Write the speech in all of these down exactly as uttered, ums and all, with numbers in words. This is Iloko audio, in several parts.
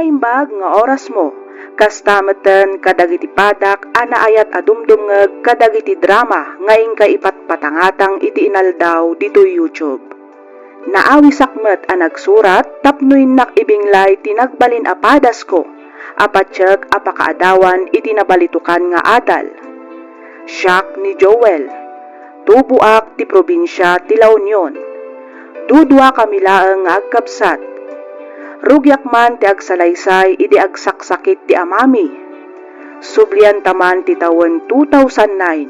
Naimbag nga orasmo. Kasta metten kadagiti padak a naayat a dumdumngeg kadagiti drama nga inka ipatpatangatang iti inaldaw ditoy YouTube. Naawisak met a nagsurat tapno innak ibinglay ti nagbalin a padasko a patiek a pakaadawan iti nabalitokan nga adal. Siak ni Joel. Tuboak ti probinsia ti La Union. Duduakami laeng nga agkabsat. Rugiak man ti agsalaysay idi agsaksakit ti amami. Sublianta man ti tawen two thousand nine.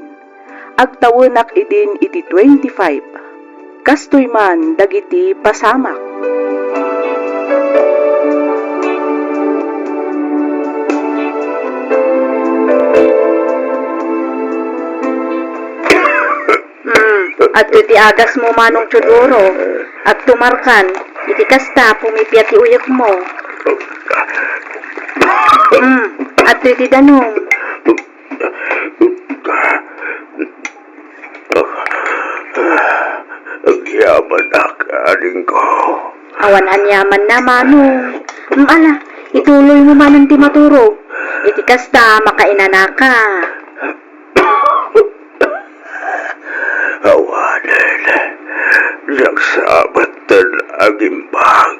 Agtawenak idin iti twenty-five. Kastoy man dagiti pasamak. Hmm, adtoy ti agasmo, Manong Teodoro. Agtumarkan, iti kasta, pumipia ti uyekmo. Hmm, adtoy ti danum. Agyamanak, adingko. Awan aniamanna, Manong. Hmm, ala, ituloymo manen ti maturog. Iti kasta, makainanaka. Awanen, diak sa metten agimbag,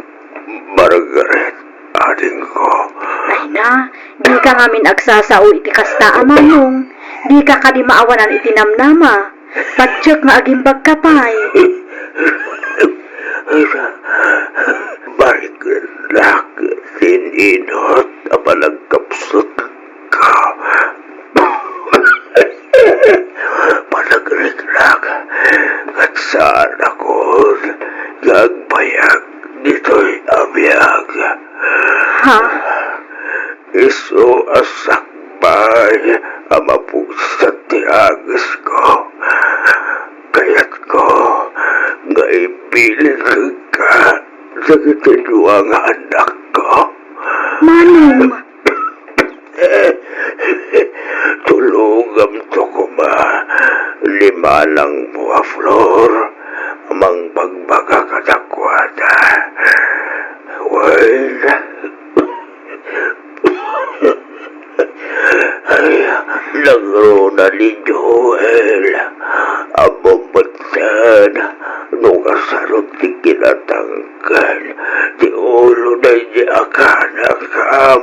Margaret, adingko. Ay na, dika ngamin agsasao iti kasta a, Manong. Dika kadi maawanan iti namnama. Patiek nga agimbagka pay. Mariknak ti inut a panagkapsut. Panagriknak, ket saanakon nga agbayag ditoy a biag. Ha? Isu a sakbay a mapugsat ti agesko. Kayatko nga ibilin kenka dagiti dua nga annakko. Manong! Tulogamto koma ni manangmo a Flor a mangbagbaga kadakuada. Wen, ay, nagruna ni Joel. Ammom metten no kasano ti kinatangken ti ulo daydi a kanakam.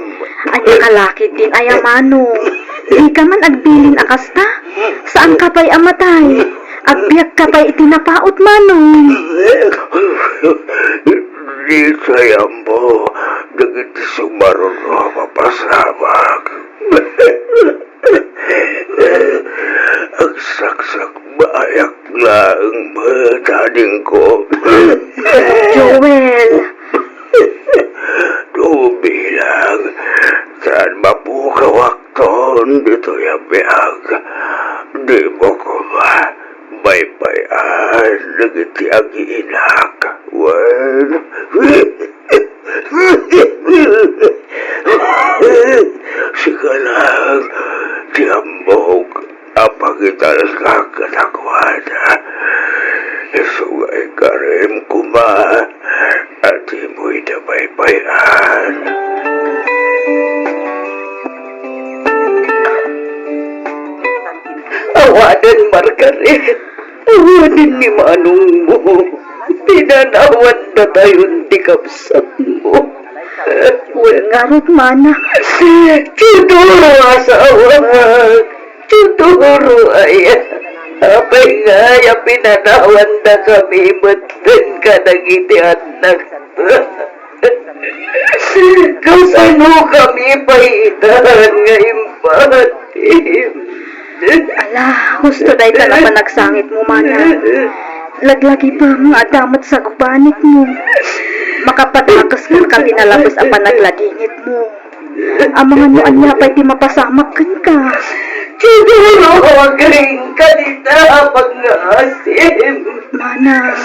Ania ka la ketdin aya, Manong? Dika man agbilin a kasta? Saanka pay a matay. Agbiagka pay iti napaut, Manong. Ditoy ammo dagiti sumaruno a mapasamak. Agsaksakbayak laeng met, adingko. Joel! Tubilang, saan mapukawakton ditoy a biag. Dimo koma baybay-an dagiti agiinak. Wen, sika laeng ti ammok a pangitalka kadakuada. Isu nga ikarem koma a dimo ida baybay-an. Awanen, Margaret. Awanen ni manongmo. Pinanawandatayon ti kabsatmo. Wen ngarud, mana. Teodoro, asawak. Teodoro, aya. Apay ngay a pinanawandakami metten kadagiti annakta? Kasanokami pay itan nga impatim? Ala, husto dayta a panagsangitmo, mana. Laglagipem nga adda met sagubanitmo. Makapadakeska ti nalabes a panagladingitmo. Amangan no ania pay ti mapasamak kenka. Siguro, agingga dita a pangngaasim. Mana.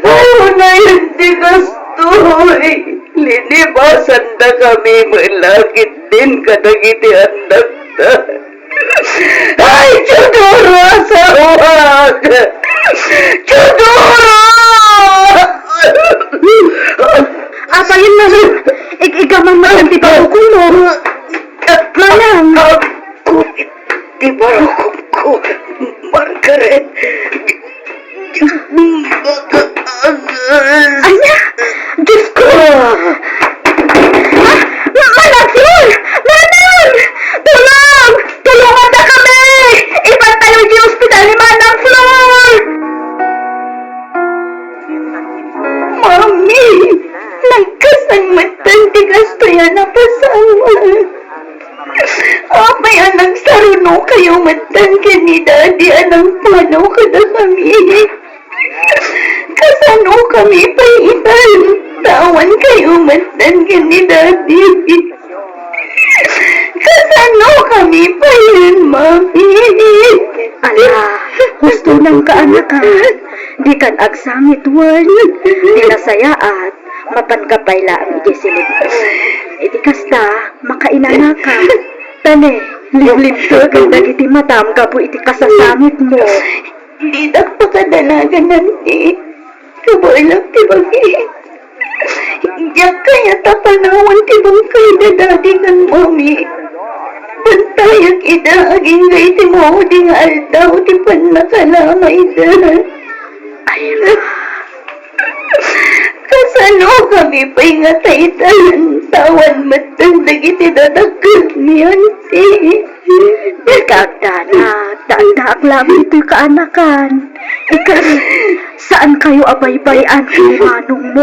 Awan a iti kastoy, linibasandakami met la ketdin kadagiti annakta. Ay, Teodoro, asawak! Teodoro! Apay, Mana? Ig-igaman man ti barukongmo. Manang. Ako iti barukongko, Margaret. Ania? Diyos ko! Ah! Ma-, Manang Flor! Manang! Tulong! Tulongandakami! Ipantayo iti ospital ni Manang Flor! Mami, nagkasan metten ti kastoy a napasamak. Apay a nagsarunokayo metten ken ni Daddy a nangpanaw kadakami? Kasanokami pay itan? Awan kayo metten ken ni Daddy. Kasanokami pay nen Mami? Ala, husto nang kaanakan. Dikan agsangit wen. Ti nasayaat, mapanka pay laeng idiay silibmo. Iti kasta, makainanaka. Tane, limlimteken dagiti matam gapu iti kasasangitmo. Didak pakadanagan, Auntie. Kabaelak ti bagi. Diak kayat a panawan ti bangkay da Daddy ken Mami. Pantayak ida agingga iti maudi nga aldaw ti pannakalamayda. Ira. Kasanokami pay nga taytan? Awan metten dagiti dadakkelmi, Auntie. Dika agdanag, ta addaak laeng ditoy kaanakan. Ikari, saankayo a baybay-an ken ni manongmo.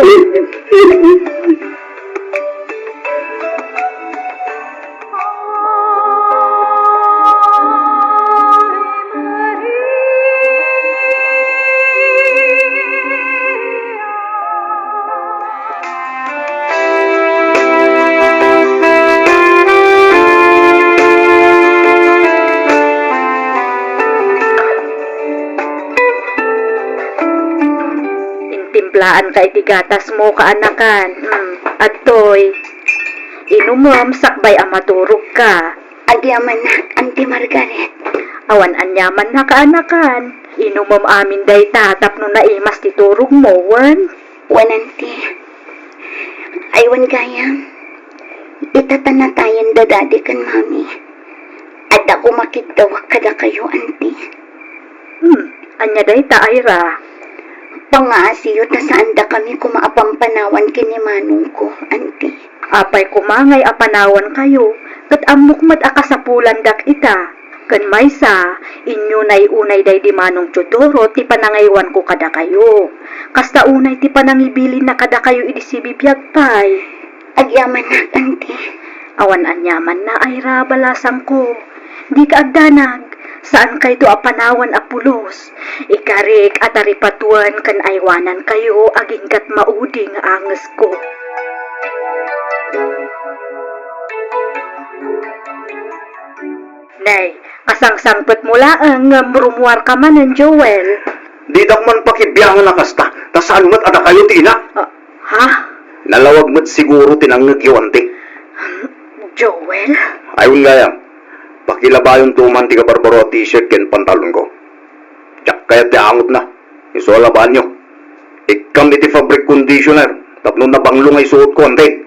Intimplaanka iti gatasmo, kaanakan. Hmm, adtoy. Inumem sakbay a maturogka. Agyamanak, Auntie Margaret. Awan aniamanna, kaanakan. Inumem amin dayta tapno naimas ti turogmo, wen? Wen, Auntie. Ay, wen gayam. Ita ta natayen da Daddy ken Mami. Adda koma kiddawak kadakayo, Auntie. Hmm, ania dayta, Ira? Pangngaasiyo ta saandakami koma a pampanawan ken ni manongko, Auntie. Apay koma ngay a panawankayo, ket ammok met a kasapulandak ita. Ken maysa, inyo nay unay daydi Manong Teodoro ti panangaywanko kadakayo. Kasta unay ti panangibilinna kadakayo idi sibibiag pay. Agyamanak, Auntie. Awan aniamanna, Ira, balasangko. Dika agdanag, saankayto a panawan a pulos. Ikarik a taripatoen ken aywanankayo aginggat maudi nga angesko. Nay, kasangsangpetmo laeng ngem rummuarka manen, Joel. Didak man pakibiangan a kasta, ta saan met a dakayo ti ina. Ah, ha? Nalawag met siguro ti nangngegyo, Auntie. Joel? Ay, wen gayam, pakilabayonto man ti kabarbaro a t-shirt ken pantalonko. Diak kayat ti angotna. Isu a labaanyo. Ikkam iti fabric conditioner tapno nabanglo nga isuotko, Auntie.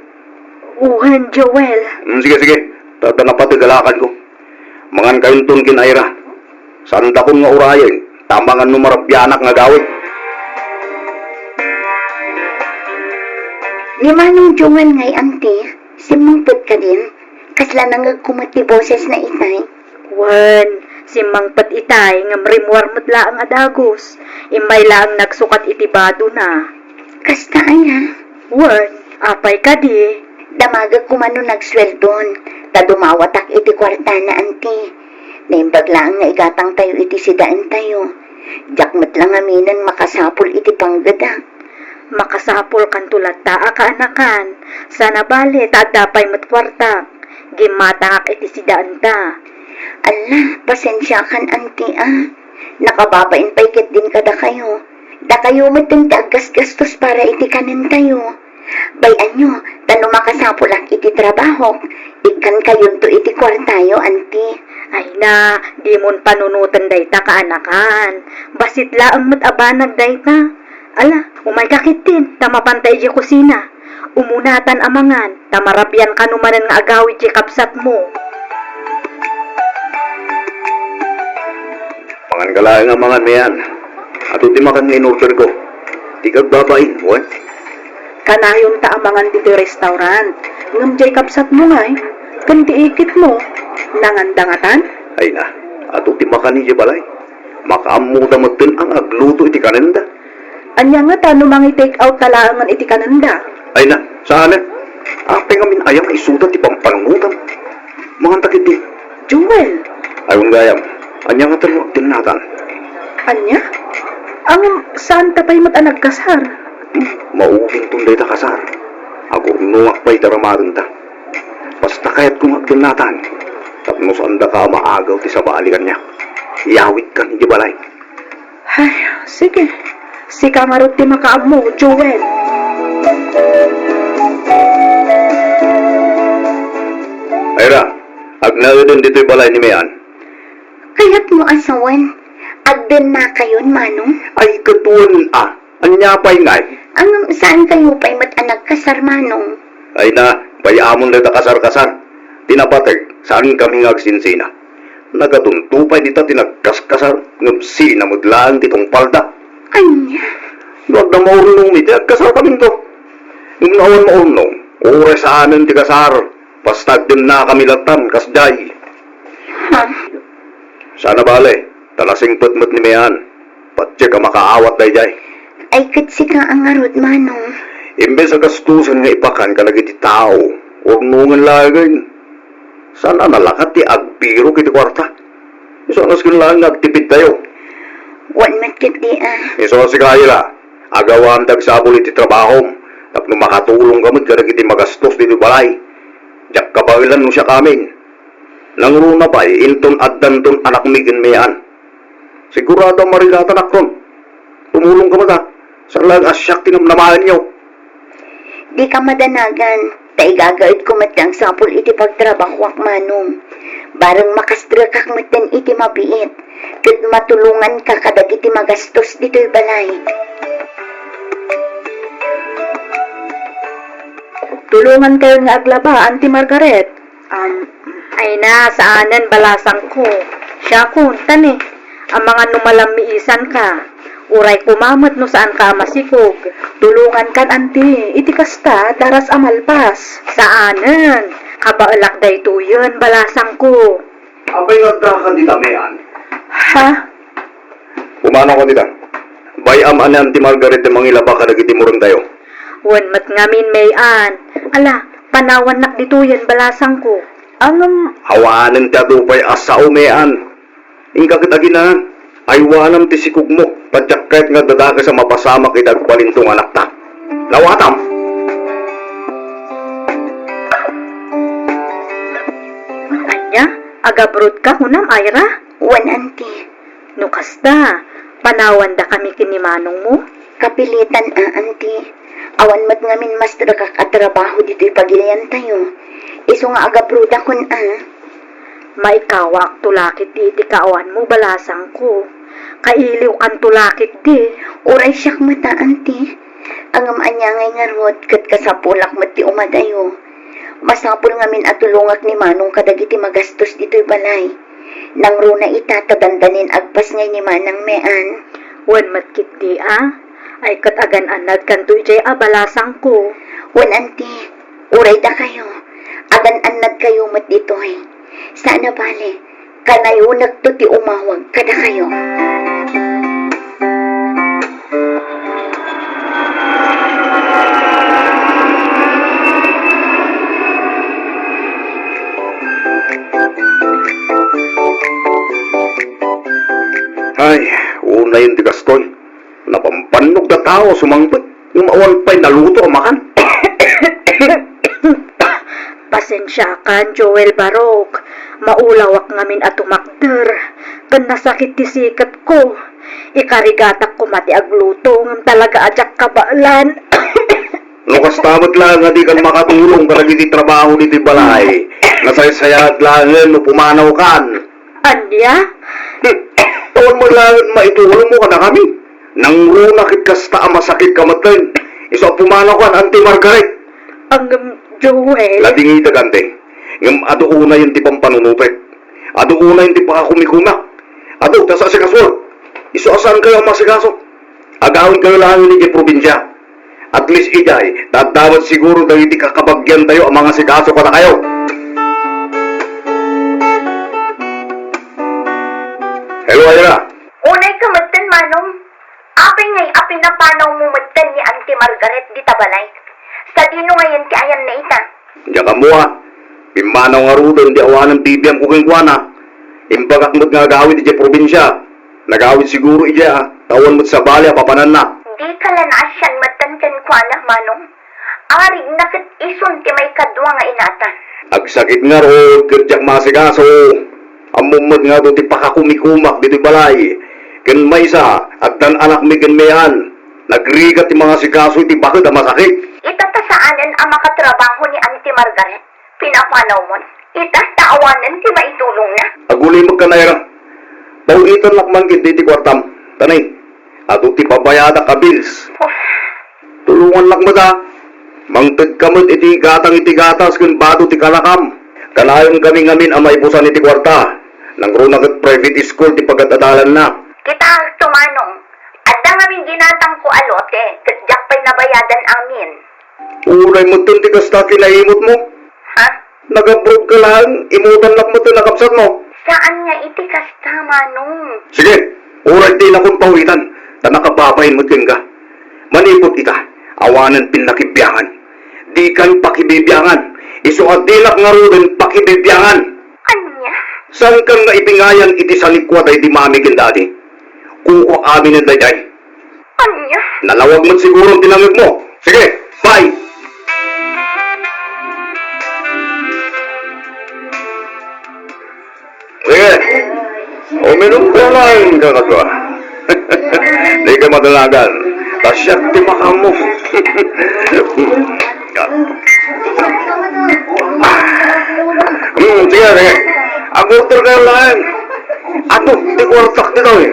Wen, Joel. Mm, sige, sige. Ta, ta napateg a lakadko. Mangankayonton ken Ira. Saandakon nga urayen, ta amangan no marabianak nga agawid. Ni Manong Joel ngay, Auntie, simmangpet kadin? Kasla nangngegko met ti bosesna itay. Wen, simmangpet itay ngem rimmuar met laeng a dagus. Immay laeng nagsukat iti badona. Kasta aya? Wen, apay kadi? Damagek koma no nagsueldon, ta dumawatak iti kuartana, Auntie. Naimbag laeng nga igatangtayo iti sidaentayo. Diak met la ngaminen makasapul iti panggedak. Makasapulkanto latta a kaanakan. Sana bale ta adda pay met kuartak. Gimmatangak iti sidaenta. Alla, pasensiakan, Auntie, a. Nakababain pay ketdin kadakayo. Dakayo metten ti aggasgastos para iti kanentayo. Bay-anyo, ta no makasapulak iti trabahok, ikkankayonto iti kuartayo, Auntie. Ay na, dimon panunoten dayta, kaanakan. Bassit laeng met a banag dayta. Ala, umayka ketdin, ta mapanta idiay kusina. Umunatan a mangan, ta marabian kano manen nga agawid ti kabsatmo. Mangan ka laeng a mangan, Mean. Adu ti makan nga in-order ko. Di ka agbabain, wen? Kanayon ta a mangan ditoy restaurant. Ngem diay kabsatmo ngay, ken ti ikitmo, nanganda ngatan? Ay na, adu ti makan idiay balay. Makaammoda metten a nga agluto iti kanenda. Ania ngata no mangi-take out ta laengen iti kanenda? Ay na, saan? Apay ngamin aya nga isuda ti pampanunotam? Manganta ketdi. Joel! Ay, wen gayam. Ania ngata no agdennatan? Ania? Ngem saanta pay met a nagkasar? Hmm, mauginton dayta kasar. Agurnongak pay iti aramatenta. Basta kayatko nga agdennatan. Tapno saandaka a maagew ti sabali kaniak. Iyawidkan idiay balay. Ay, sige. Sika ngarud ti makaammo, Joel. Ayra, agnaeden ditoy balay ni Mean. Kayatmo a sawen, agdennakayon, Manong? Ay, ket wen a. Ania pay ngay? Ngem saankayo pay met a nagkasar, Manong? Ay na, bay-amon dayta kasar-kasar. Ti napateg, saankami nga agsinsina. Nagatunto pay dita ti nagkaskasar, ngem sina met laeng ti tungpalda. Ania? No adda maurnongmi ti agkasarkaminto. Ngem no awan maurnong, uray saanen ti kasar, basta agdennakami lattan, kasdiay. Ha? Saan a bale, ta nasingpet met ni Mean. Patiek a makaawat daydiay. Ay, ket sika a ngarud, Manong. Imbes a gastosen nga ipakan kadagiti tao, urnongen laengen. Saan a nalakat ti agbirok iti kuarta? Isu a nasken laeng nga agtipidtayo. Wen met ketdi a. Isu a sika, Ayra, agawam ti agsapul iti trabahom tapno makatulongka met kadagiti magastos ditoy balay. Diak kabaelan no siak amin. Nangruna pay inton addanton anakmi ken Mean. Sigurado a marilatanak ton. Tumulongka met a. Saan laeng a siak ti namnamaenyo. Dika madanagan, ta igagaedko met ti agsapul iti pagtrabahoak, Manong. Bareng makastrekak metten iti mabiit, ket matulonganka kadagiti magastos ditoy balay. Tulongankayon nga aglaba, Auntie Margaret. Am, ay na, saanen, balasangko. Siakon, tani, amangan no malammiisanka. Uray koma met no saanka a masikog. Tulongankan, Auntie, iti kasta, daras a malpas. Saanen, kabaelak daytoyen, balasangko. Apay nga agdakan dita, Mean? Ha? Pumanawka dita. Bay-am a ni Auntie Margaret ti mangilaba kadagiti murengtayo. Wen met ngamin, Mean. Ala, panawannak ditoyen, balasangko. Ngem awanen ti adu pay a sao, Mean. Inka ket aginan, aywanam ti sikogmo, ta diak kayat nga addadakes a mapasamak iti agpalinto nga anakta. Lawatam! Ania? Agabrodka, kunam, Ayra? Wen, Auntie. No kasta, panawandakami ken ni manongmo? Kapilitan a, Auntie. Awan met ngamin mastrekak a trabaho ditoy pagiliantayo. Isu nga agabrodakon a. Maikawaakto la ketdi iti kaawanmo, balasangko. Kailiwkanto la ketdi. Uray siak met a, Auntie. Ngem ania ngay ngarud ket kasapulak met ti umadayo. Masapul ngamin a tulongak ni Manong kadagiti magastos ditoy balay. Nangruna ita ta dandanin agpasngay ni Manang Mean. Wen met ketdi a, ay ket agan-annadkanto idiay a, balasangko. Wen, Auntie, uray dakayo, agan-annadkayo met ditoy. Saan a bale, kanayonekto ti umawag kadakayo. Ay, unayen ti kastoy. Napambannog da tao a sumangpet, ngem awan pay naluto a makan. Pasensiakan, Joel Barok. Maulawak ngamin a tumakder, ken nasakit ti siketko. Ikarigatak koma ti agluto, ngem talaga a diak kabaelan. No kasta met laeng a dikan makatulong kadagiti trabaho ditoy balay, nasaysayaat laengen no pumanawkan. Ania? Hmm. Awan met laeng maitulongmo kadakami. Nangruna ket kasta a masakitka metten. Isu a pumanawkan, Auntie Margaret. Ngem, Joel. Ladingita, Kanti. Ngem adu unayen ti pampanunutek. Adu unayen ti pakakumikumak. Adu, ta sasikaso. Isu a saankayo a masikaso. Agawidkayo laeng idiay probinsia. At least idiay, ta adda met siguro dagiti kakabagiantayo a mangasikaso kadakayo. Hello, Ira. Unay ka metten, Manong. Apay ngay a pinapanawmo metten ni Auntie Margaret dita balay? Sadino ngayen ti ayanna ita? Diak ammo a. Pimmanaw ngaruden ti awanen bibiangko kenkuana. Imbagak met nga agawid idiay probinsia. Nagawid siguro idiay a, ta awan met sabali a papananna. Dika la naasian metten kenkuana, Manong. Arigna ket isun ti maikadua nga inata. Agsakit ngarud ket diak maasikaso. Ammom met nga adu ti pakakumikumak ditoy balay. Ken maysa, addan anakmi ken Mean. Nagrigat ti mangasikaso iti baket a masakit. Ita ta saanen a makatrabaho ni Auntie Margaret. Pinapanawmon. Ita ta awanen ti maitulongna. Agulimek kan Ira. Paw-itannak man ketdi ti kuartam. Tanay, adu ti babayadak a bills. Uf. Tulongannak met a. Mangtedka met iti gatang iti gatas ken bado ti kalakam. Kanayonkami ngamin a maipusan iti kuarta. Nangruna ket private school ti pagad-adalanna. Kita, Manong. Adda ngamin ginatangko a lote, ket diak pay nabayadan amin. Uray metten ti kasta kinaimutmo. Ha? Nag-abroad ka laeng, imutannak metten a kabsatmo. Saan nga iti kasta, Manong. Sige, uray ti inakon pawitan, ta nakababain met kenka. Manipud ita, awanen pinnakibiangan. Dikan pakibibiangan, isu a dinak ngaruden pakibibiangan. Ania? Saankan nga ipingayan iti sanikua daydi mami ken dadi? Kukuak aminen daydiay. Ania? Nalawag met siguro ti nangngegmo. Sige, bye! Sige, uminom ka lang, kakadua. Di ka madalagan. Ta siak ti makaammo. Hmm, sige, sige. Agurtor kayo lang. Ato, ti kuartak dito eh.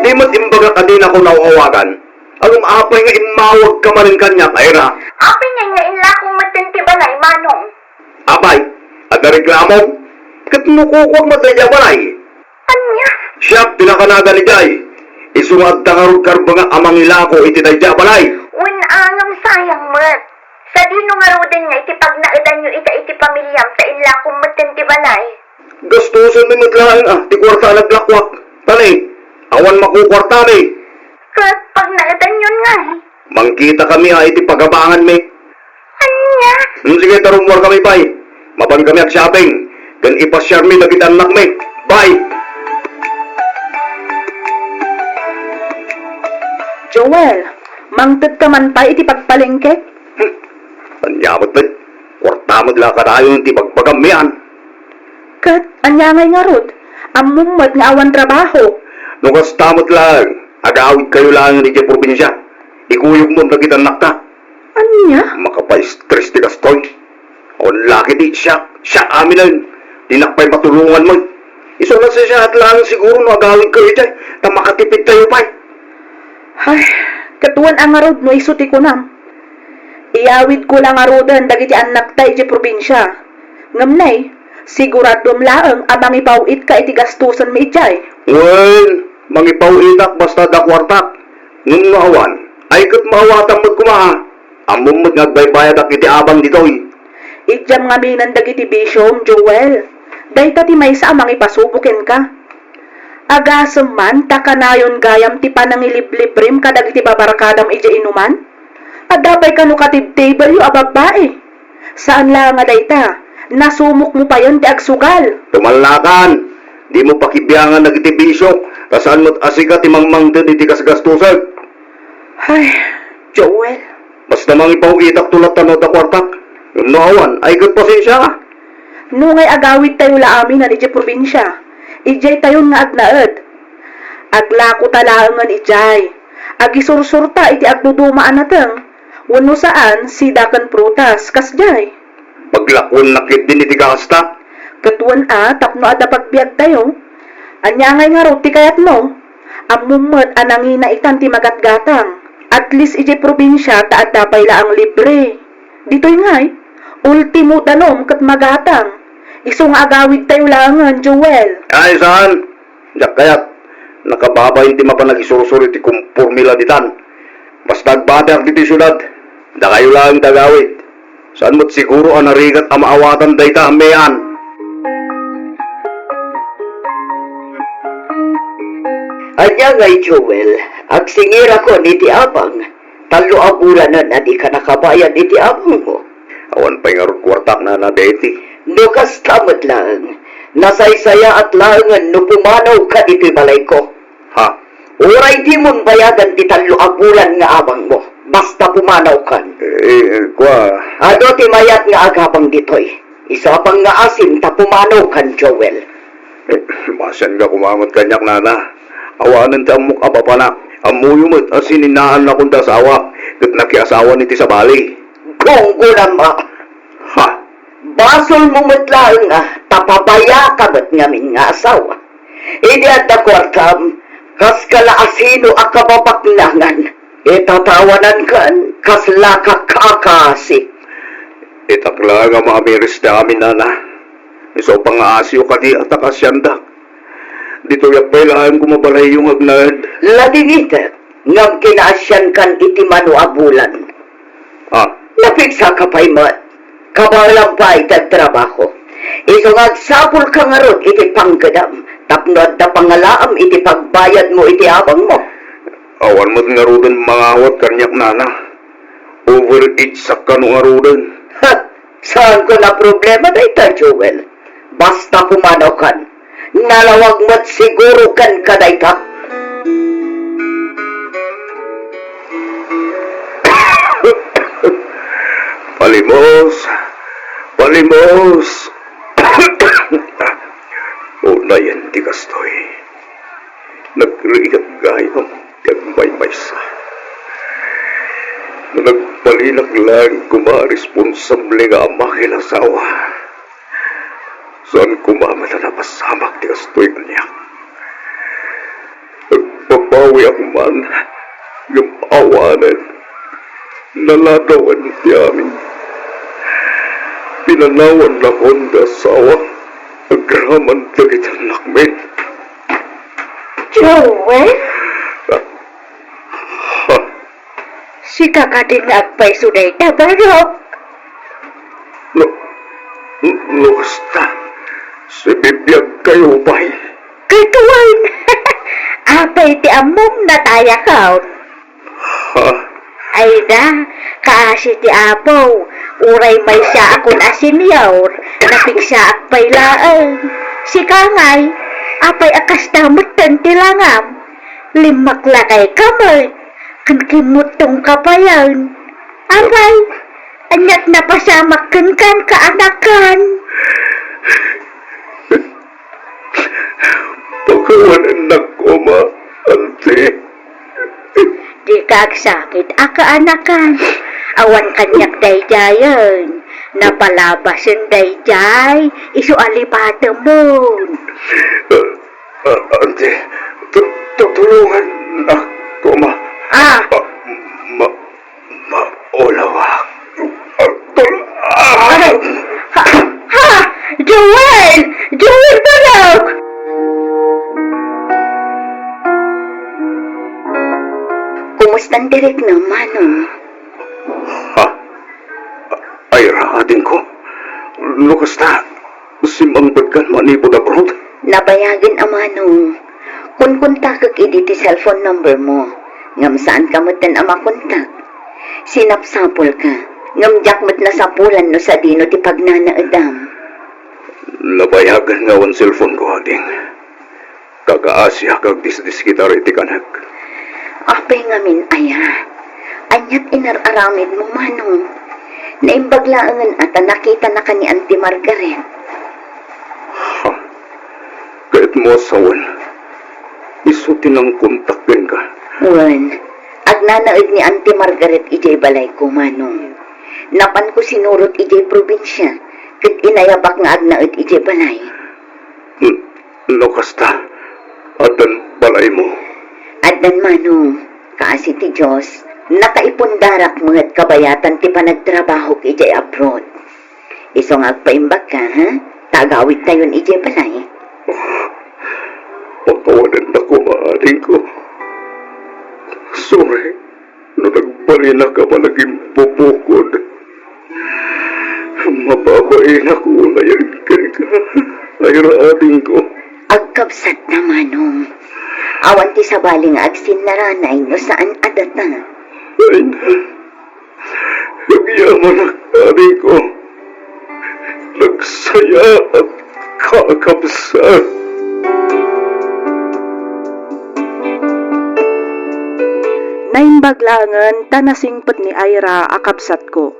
Di met imbagak a dinako naaw-awagan. Ngem apay nga immawag ka manen kaniak, Ira? Apay nga nga inlako metten ti balay, Manong? Apay, adda reklamom? Ket no kukuak met daydiay a balay? Ania? Siak ti nakanagan idiay. Isu nga adda ngarud karbengak a mangilako iti daydiay a balay. Wen a, ngem sayang met. Sadino ngaruden nga iti pagnaedanyo ita iti pamiliam ta inlakom metten ti balay? Gastusenmi met laeng a ti kuarta a naglakuak. Tani, awan makukuartami. Ket pagnaedanyon ngay? Mangkitakami a iti pagabanganmi. Ania? Hmm, sige, ta rummuarkami pay. Mapankami agshopping ken ipasiarmi dagiti annakmi. Bye! Joel, mangtedka man pay iti pagpalengke? Hmm. Ania met met? Kuarta met la kanayon ti bagbagammi, an? Ket ania ngay ngarud? Ammom met nga awan trabaho. No kasta met laeng, agawidkayo laeng idiay probinsia. Ikuyogmon dagiti annakta. Ania? Makapaistres ti kastoy. Awan la ketdi siak, siak aminen. Dinak pay matulongan met. Isu a nasayaat laeng siguro no agawidkayo idiay, ta makatipidtayo pay. Ay, ket wen a ngarud no isu ti kunam. Iyawidko la ngaruden dagiti annakta idiay probinsia. Ngem nay, siguraduem laeng a mangipaw-itka iti gastusenmi idiay. Wen, mangipaw-itak basta adda kuartak. Ngem no awan, ay ket maawatam met koma. Ammom met nga agbaybayadak iti abang ditoy. Idiam ngaminen dagiti bisiom, Joel. Dayta ti maysa a mangipasubo kenka. Agasem man ta kanayon gayam ti panangiliblibrem kadagiti babarkadam idiay inuman? Adda pay kano katibtibelyo a babbai? Saan la nga dayta, nasumokmo payen ti agsugal. Tumallakan! Dimo pakibiangan dagiti bisio, ta saan met a sika ti mangmangted iti gasgastusek. Ay, Joel. Basta mangipaw-itakto latta no adda kuartak. Ngem no awan, ay ket pasensia. No ngay agawidtayo la amin idiay probinsia, idiaytayon nga agnaed. Aglakota laengen idiay. Agisursurta iti agduduma a nateng. Wenno saan, sida ken prutas, kasdiay. Paglakuennak ketdin iti gaasta. Ket wen a, tapno adda pagbiagtayo. Ania ngay ngarud ti kayatmo? Ammom met a nangina itan ti magatgatang. At least idiay probinsia ta adda pay laeng libre. Ditoy ngay, ultimo danum ket magatang. Isu nga agawidtayo laengen, Joel. Ay, saan? Diak kayat. Nakababain ti mapan agisursuro iti kumpormila ditan. Basta agbatiak ditoy siudad, dakayo laeng ti agawid. Saan met siguro a narigat a maawatan dayta, Mean? Ania ngay, Joel? Agsingirakon iti abang. Tallo a bulanen a dika nakabayad iti abangmo. Awan pay ngarud kuartak, Nana Betty. No kasta met laeng, nasaysayaat laengen no pumanawka ditoy balayko. Ha? Uray dimon bayagan ti tallo a bulan nga abangmo, basta pumanawkan. Eh, kua. Adu ti mayat nga agabang ditoy. Isu a pangngaasim ta pumanawkan, Joel. Eh, masianka koma met kaniak, Nana. Awanen ti ammok a papanak. Ammoyo met a sininnaan nakon ti asawak ket nakiasawan iti sabali. Gunggonam a. Ha? Basolmo met laeng a ta pabayaka met ngamin nga asawa. Idi adda kuartam, kaskala asino a kababaknangan, itatawanankan kasla kakakasi. Itak laeng a maamiris ti amin, Nana. Isu a pangaasiyo kadi a ta kaasiandak. Ditoyak pay laeng koma balayyo nga agnaed. Ladingitek, ngem kinaasiankan iti mano a bulan. Ah. Napigsaka pay met. Kabaelam pay ti agtrabaho. Isu nga agsapulka ngarud iti pangkedam tapno adda pangalaam iti pagbayadmo iti abangmo. Awan met ngaruden mangawat kaniak, Nana. Overage sak kano ngaruden. Ha! Saanko a problema dayta, Joel. Basta pumanawkan. Nalawag met siguro kenka dayta. Palimos! Palimos! Unayen ti kastoy. Nagrigat gayam ti agmaymaysa. No nagbalinak laeng koma a responsable nga ama ken asawa, saan koma met a napasamak ti kastoy kaniak. Agbabawiak man, ngem awanen. Naladawen ti amin. Pinanawannakon ti asawak agraman dagiti annakmi. Joel? Ha? Sika kadi nga agpayso dayta barok? No, no kasta, sibibiagkayo pay. Ket wen, apay ti ammom, natayakon? Ha? Ay da, kaasi ti Apo, uray maysaakon a senior, napigsaak pay laeng. Sika ngay, apay a kasta metten ti langam? Limmaklakayka met, ken kimmuttongka payen. Apay, aniat napasamak kenka, kaanakan? Pakawanennak koma, Auntie. Dika agsakit a kaanakan. Awan kaniak daydiayen. Napalabasen daydiay, isu a lipatemon. Ah, Auntie, tu-, tutulongannak koma. Ah. Ah, ma-, Maulawak. Agtol-, ah! Ha? Ha? Joel! Joel, barok! Kumustan ti riknam, Manong? Ha? Ay, ra, adingko. No kasta, simmangpetkan manipud abroad? Nabayagen a, Manong. Kunkuntakek idi ti cellphone number mo, ngem saanka metten a makontak. Sinapsapulka, ngem diak met nasapulan no sadino ti pagnanaedam. Nabayagen nga awan cellphone ko, ading. Kakaasiak agdisdiskitar iti kanek. Apay ngamin aya? Aniat inar-aramidmo, Manong? Naimbag laengen a ta nakitanaka ni Auntie Margaret. Ha? Kayatmo a sawen, isu ti nangkontak kenka? Wen, agnanaed ni Auntie Margaret idiay balayko, Manong. Napanko sinurot idiay probinsia, ket inayabak nga agnaed idiay balay. N-, no kasta, addan balaymo? Addan, Manong, kaasi ti Dios, nakaipundarak met kabayatan ti panagtrabahok idiay abroad. Isu nga agpaimbagka, ha? Ta agawidtayon idiay balay. Pakawanennak koma, adingko. Sorry no nagbalinak a managimpupukod. Mababainak unayen kenka, Ira, adingko. Agkabsatna, Manong. Awan ti sabali nga agsinnaranay no saan a data. Ay na. Agyamanak, adingko. Nagsaya at kakabsat. Naimbag laengen ta nasingpet ni Ira a kabsatko.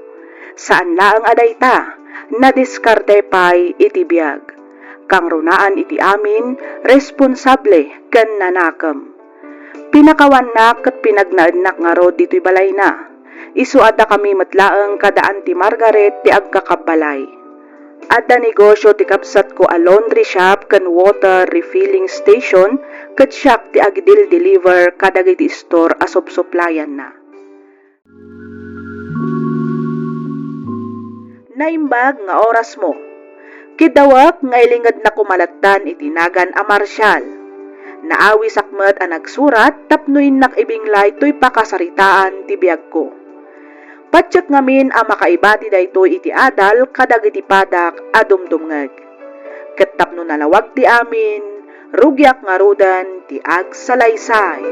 Saan laeng a dayta, nadiskarte pay iti biag. Kangrunaan iti amin, responsable ken nanakem. Pinakawannak ket pinagnaednak ngarud ditoy balayna. Isu a dakami met laeng kada Auntie Margaret ti agkakabbalay. Adda negosio ti kabsatko a laundry shop ken water refilling station ket siak ti agdil-deliver kadagiti istor a supsuplayanna. Naimbag nga orasmo. Kiddawek nga ilingednak koma lattan iti nagan a Marcial. Naawisak met a nagsurat tapno innak ibinglay toy pakasaritaan ti biagko. Patiek ngamin a makaibati daytoy iti adal kadagiti padak a dumdumngeg. Ket tapno nalawag ti amin, rugiak ngaruden ti agsalaysay.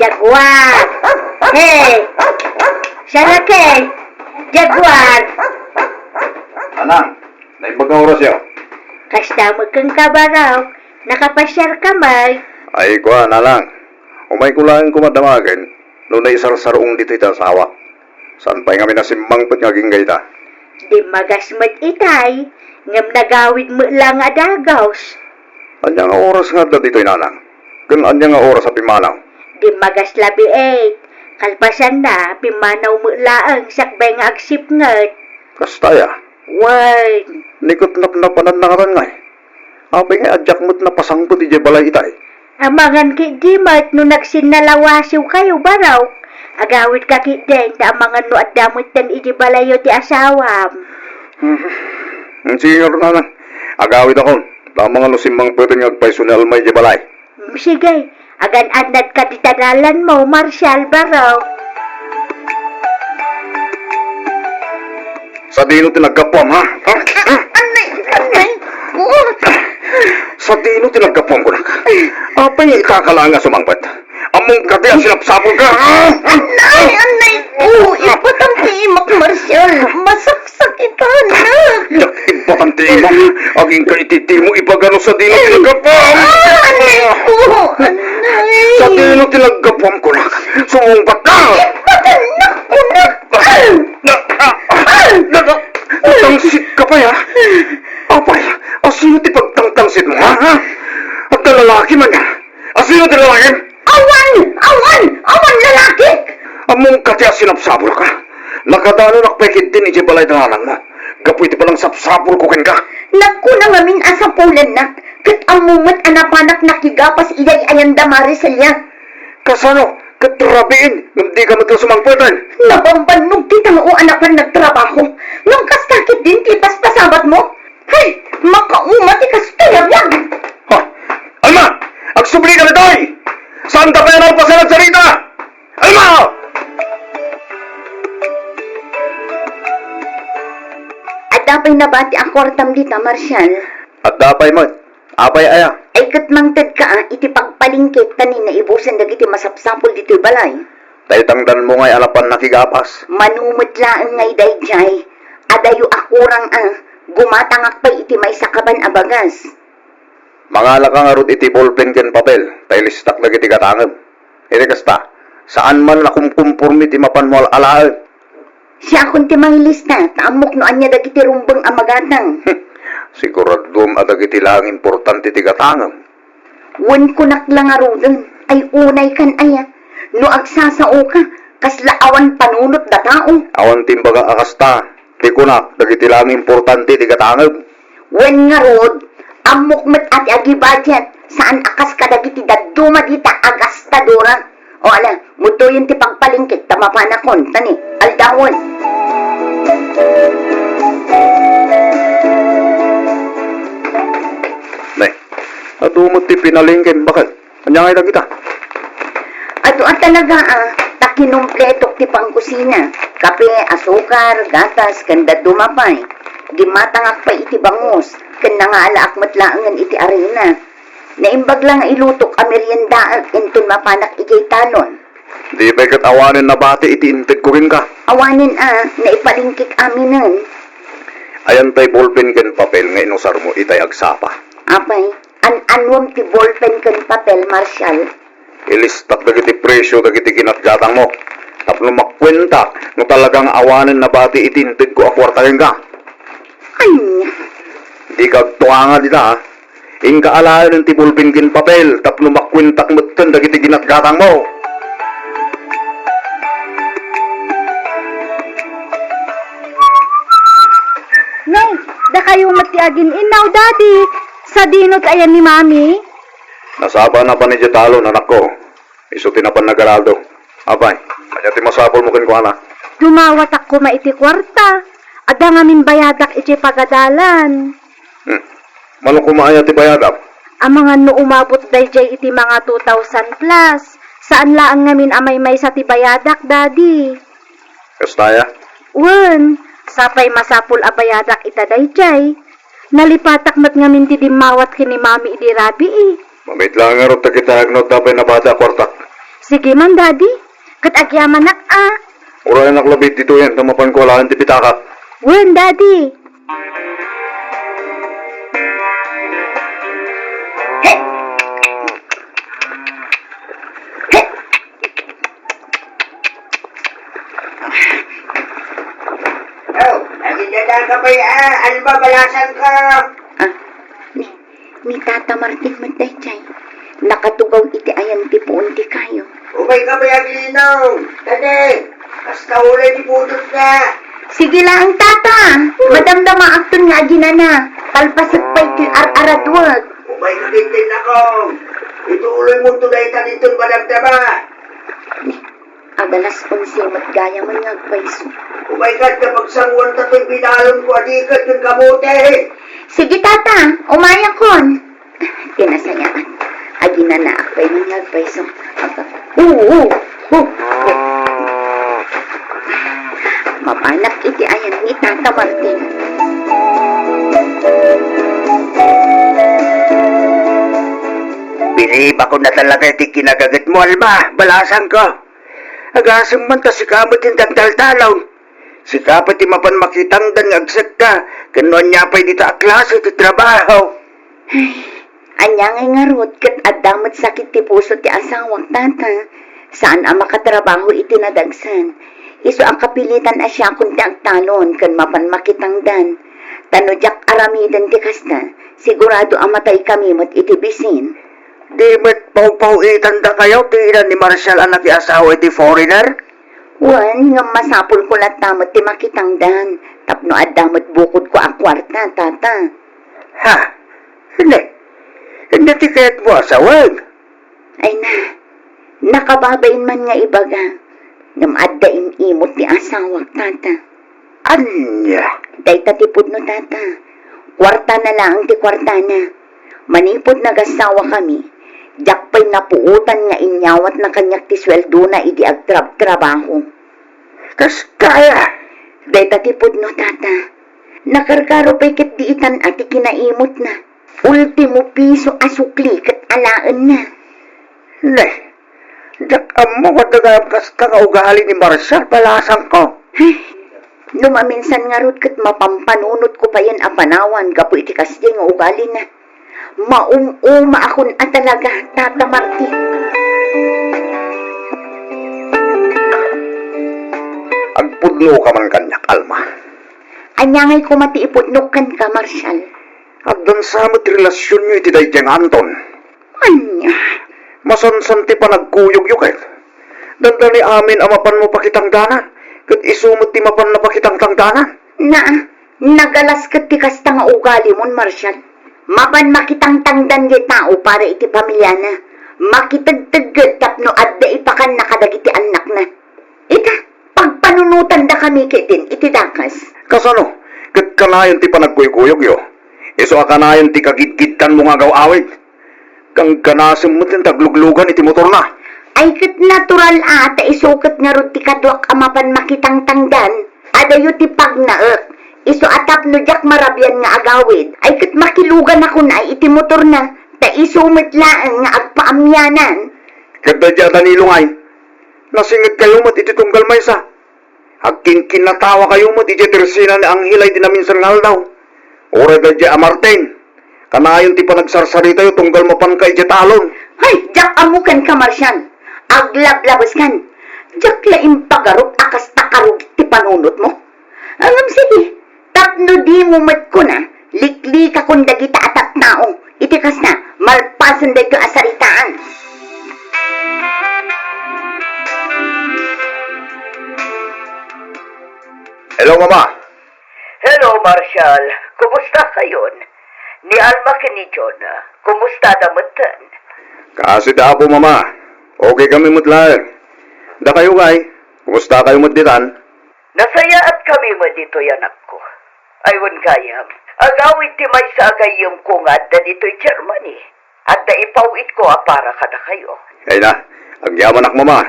Jaguar! Hey! Siya na, Ken! Jaguar! Anang, naimbag nga orasyo. Kasta met kenka, Barok. Nakapasiarka met. Ay, kua, Nanang. Umayko laeng koma damagen no naisarsaruong ditoy ti asawa. Saan pay ngamin a simmangpet nga agingga ita? Dimmagas met itay, ngem nagawid met la nga adagus. Ania nga oras nga adda ditoy, Nanang? Ken ania nga oras a pimmanaw? Dimmagas la biit. Kalpasanna, pimmanaw met laeng sakbay nga agsipnget. Kasta aya? Wen. Ni ket napnapananna ngatan ngay? Apay nga diak met napasangpet idiay balay itay? Amangan ketdi met no nagsinnalawasiwkayo, Barok. Agawidka ketdin, ta amangan no adda metten idiay balayyo ti asawam. Hmm, sige ngarud, Nanang. Agawidakon, ta amangan no simmangpeten nga agpayso ni Alma idiay balay. Sige, agan-annadka dita dalanmo, Marcial, Barok. Sadino ti naggapuam, ha? Ha? Anay, anay. Sadino ti naggapuam, kunak? Apay nga ita ka laeng a sumangpet? Ammom kadi a sinapsapulka? Anay, anay ko. Ipatang ti imak, Marcial. Masaksak ita, anak. Diak ibatang ti imak. Agingga iti dimo ibaga no sadino ti naggapuam. Ah, anay ko. Anay. Sadino ti naggapuam, kunak? Sumungbatka. Ipatannak, kunak. Tangsit ka pay, ha? Apay, asino ti pagtangtangsit mo, ha? Ha? Adda lalaki man, ha? Asino ti lalaki? Awan! Awan! Awan lalaki! Ammom kadi a sinapsapulka? Nakadanonak pay ketdin idiay balay da nanang mo. Gapu iti panangsapsapulko kenka. Nagkuna ngamin a sapulannak, ket ammo met a napanak nakigapas idiay ayan da Maricelia. Kasano? Ket rabiin, ngem dika met la sumangpeten. Nabambannog ti tao a napan nagtrabaho. Ngem kasta ketdin ti ipaspasabak mo? Hay, makauma ti kastoy a biag! Ha? Alma! Agsubli ka ditoy! Saanta pay a nalpasan a sarita? Alma! Adda pay nabati a kuartam dita, Marcial? Adda pay met. Apay aya? Ay ket mangtedka a iti pagpalingkek ta ni naibusen dagiti masapsapul ditoy balay. Ta itangdanmo ngay a napan nakigapas. Mano met laeng ngay daydiay. Adayo a kurang a, gumatangak pay iti maysa kaban a bagas. Mangalaka ngarud iti bolpen ken papel, ta ilistak dagiti gatangem. Iti kasta, saan man a kumkumporme ti mapanmo al-alaen. Siakon ti mangilista, ta ammok no ania dagiti rumbeng a magatang. Siguraduem a dagiti laeng importante ti gatangem. Wen kunak la ngaruden, ay unay kan aya. No agsasaoka, kasla awan panunot da tao. Awan ti imbaga a kasta. Ti kunak, dagiti laeng importante ti gatangem. Wen ngarud, ammok met a ti agi-budget, saan a kas kadagiti dadduma dita a gastadora. O ala, mutoyen ti pagpalingkek ta mapanakon, ta ni, aldawen. Ne, adu met ti pinalingkem, baket? Ania ngay dagita? Adu a talaga a, ta kinumpletok ti pangkusina, kape, asukar, gatas, ken dadduma pay. Gimmatangak pay iti bangus, ken nangaalaak met laengen iti arina. Naimbag la nga ilutok a meriendaek inton mapanak idiay talon. Di pay ket awanen nabati iti integko kenka? Awanen a, naipalingkek aminen. Ayan tay bolpen ken papel nga inusarmo itay agsapa? Apay, an-anuem ti bolpen ken papel, Marshal? Ilistak dagiti presio dagiti ginatgatangmo tapno makuentak no talaga nga awanen nabati iti integko a kuarta kenka. Ania? Dika agtunganga dita, a. Inka alaen ti bolpen ken papel tapno makuentak metten dagiti ginatgatangmo. Nay, dakayo met ti agin-innaw, Daddy. Sadino ti ayan ni Mami? Nasapa a napan idiay talon, anakko. Isu ti napan nagarado. Apay, ania ti masapulmo kenkuana? Dumawatak koma iti kuarta. Adda ngamin bayadak iti pagadalan. Hmm. Mano koma aya ti bayadak? Amangan no umabot daydiay iti mga two thousand plus. Saan laeng ngamin a maymaysa ti bayadak, Daddy. Kasta aya? Wen, sapay masapul a bayadak ita daydiay. Nalipatak met ngamin ti dimmawat ken ni Mami idi rabii. Mamit laeng ngarud dagita no adda pay nabati a kuartak. Sige man, Daddy. Ket agyamanak a. Urayanak labi ditoyen ta mapanko alaen ti pitakak. Wen, Daddy. Oh, nagidada ka pay, a, Alma, balasanko. A, ni, ni Tata Martin met daydiay. Nakatugaw iti ayan ti puon ti kayo. Umayka pay aglinaw. Tane, kasta ulay ti pudotna. Sige laeng, Tata. Madamdamaakton nga aginana. Palpasek pay ti ar-araduek. Umayka ketdin, anakko. Ituloymonto dayta ditoy madamdama. Alas onse met gayam nga agpayso. Umayka ta pagsanguanta toy binalonko a diket ken kamote. Sige, Tata, umayakon. Ti nasayaat, aginanaak pay nga agpayso. Oo, oo, oo. Mapanak iti ayan ni Tata Martin. Binibakon na talaga iti kinagagetmo, Alma. Balasanko. Agasem man ta sika met ti agtaltalon. Sika pay ti mapan makitangdan nga agsekka ken no ania pay dita a klase ti trabaho. Ay, ania ngay ngarud ket adda met sakit ti puso ti asawak, Tata. Saan a makatrabaho iti nadagsen. Isu a kapilitan a siakon ti agtalon ken mapan makitangdan. Ta no diak aramiden ti kasta, sigurado a mataykami met iti bisin. Di met pawpaw-itandakayo ti ina ni Marshall a nakiasawa iti foreigner? Wen, ngem masapulko latta met ti makitangdan tapno adda met bukodko a kuarta, Tata. Ha? Hindi. Hindi ti kayatmo a sawen? Ay na, nakababain man nga ibaga, ngem adda im-imot ti asawak, Tata. Ania? Dayta ti pudno, Tata. Kuartana laeng ti kuartana. Manipud nagasawakami, diak pay napuotan nga inyawatna kaniak ti sueldona idi agtrabtrabaho. Kas kaya? Dayta ti pudno, Tata. Nakarkaro pay ket di itan a ti kinaimotna. Ultimo piso a sukli ket alaenna. Ne, diak ammo nga adda gayam kasta nga ugali ni Marshall, balasanko. Ay, no maminsan ngarud ket mapampanunotko payen a panawan gapu iti kasdiay nga ugalina. Maum-umaakon a talaga, Tata Martin. Agpudnoka man kaniak, Alma. Ania ngay koma ti ipudnok kenka, Marshall? Addan sa met ti relasionyo iti daydiay nga Anton. Ania? Masansan ti panagkuyogyo ket dandani amin a mapanmo pakitangdanan, ket isu met ti mapanna pakitangtangdanan. Na, nagalas ket ti kasta nga ugalimon, Marshal. Mapan makitangtangdan jay tao para iti pamiliana. Makitegtegged tapno adda ipakanna kadagiti annakna. Ita, pagpanunotandakami ketdin iti dakes. Kasano? Ket kanayon ti panagkuykuyogyo? Isu a kanayon ti kagidgidtanmo nga agaw-awid? Gangganasem met ti agluglugan iti motorna. Ay, ket natural a, ta isu ket ngarud ti kaduak a mapan makitangtangdan. Adayo ti pagnaek. Isu a tapno diak marabian nga agawid, ay ket makiluganakon ay iti motorna, ta isu met laeng nga agpaamianan. Ket daydi a Danilo ngay, nasingedkayo met iti tunggal maysa. Agkinkinatawakayo met idiay tersina ni Angel ay dinaminsan nga aldaw. Uray daydi a Martin, kanayon ti panagsarsaritayo tunggal mapanka idiay talon. Hay, diak ammo kenka, Marshal. Aglablabeskan. Diak la impagarup a kasta karugit ti panunotmo. Ngem sige, tapno dimo met kuna, liklikakon dagita a tattao. Iti kasta, malpasen daytoy a saritaan. Hello, Mama. Hello, Marshal. Kumusta kayon? Ni Alma ken ni John, kumusta da metten? Kaasi da Apo, Mama. Okay kami met laeng. Dakayo, kay? Kumusta kayo met ditan? Nasayaat kami met ditoy, anakko. Ay, wen gayam, agawid ti maysa a gayyemko nga adda ditoy Germany. Adda ipaw-itko a para kadakayo. Ay na, agyamanak, Mama.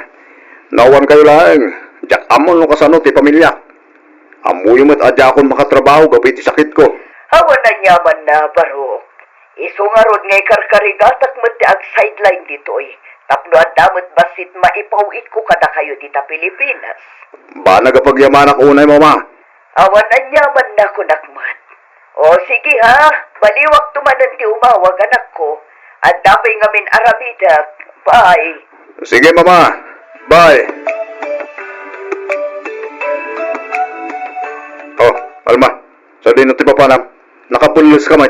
No awan kayo laeng, diak ammo no kasano ti pamiliak. Ammoyo met a diakon makatrabaho gapu iti sakitko. Awan aniamanna, Barok. Isu ngarud nga ikarkarigatak met ti ag-sideline ditoy, tapno adda met bassit maipaw-itko kadakayo dita Pilipinas. Banag a pagyamanak unay, Mama. Awan aniamanna, kunak met. O, sige ha, baliwakto manen ti umawag, anakko. Adda pay ngamin aramidek. Bye. Sige, Mama. Bye. Oh, Alma, sadino ti papanam? Nakapullos ka met.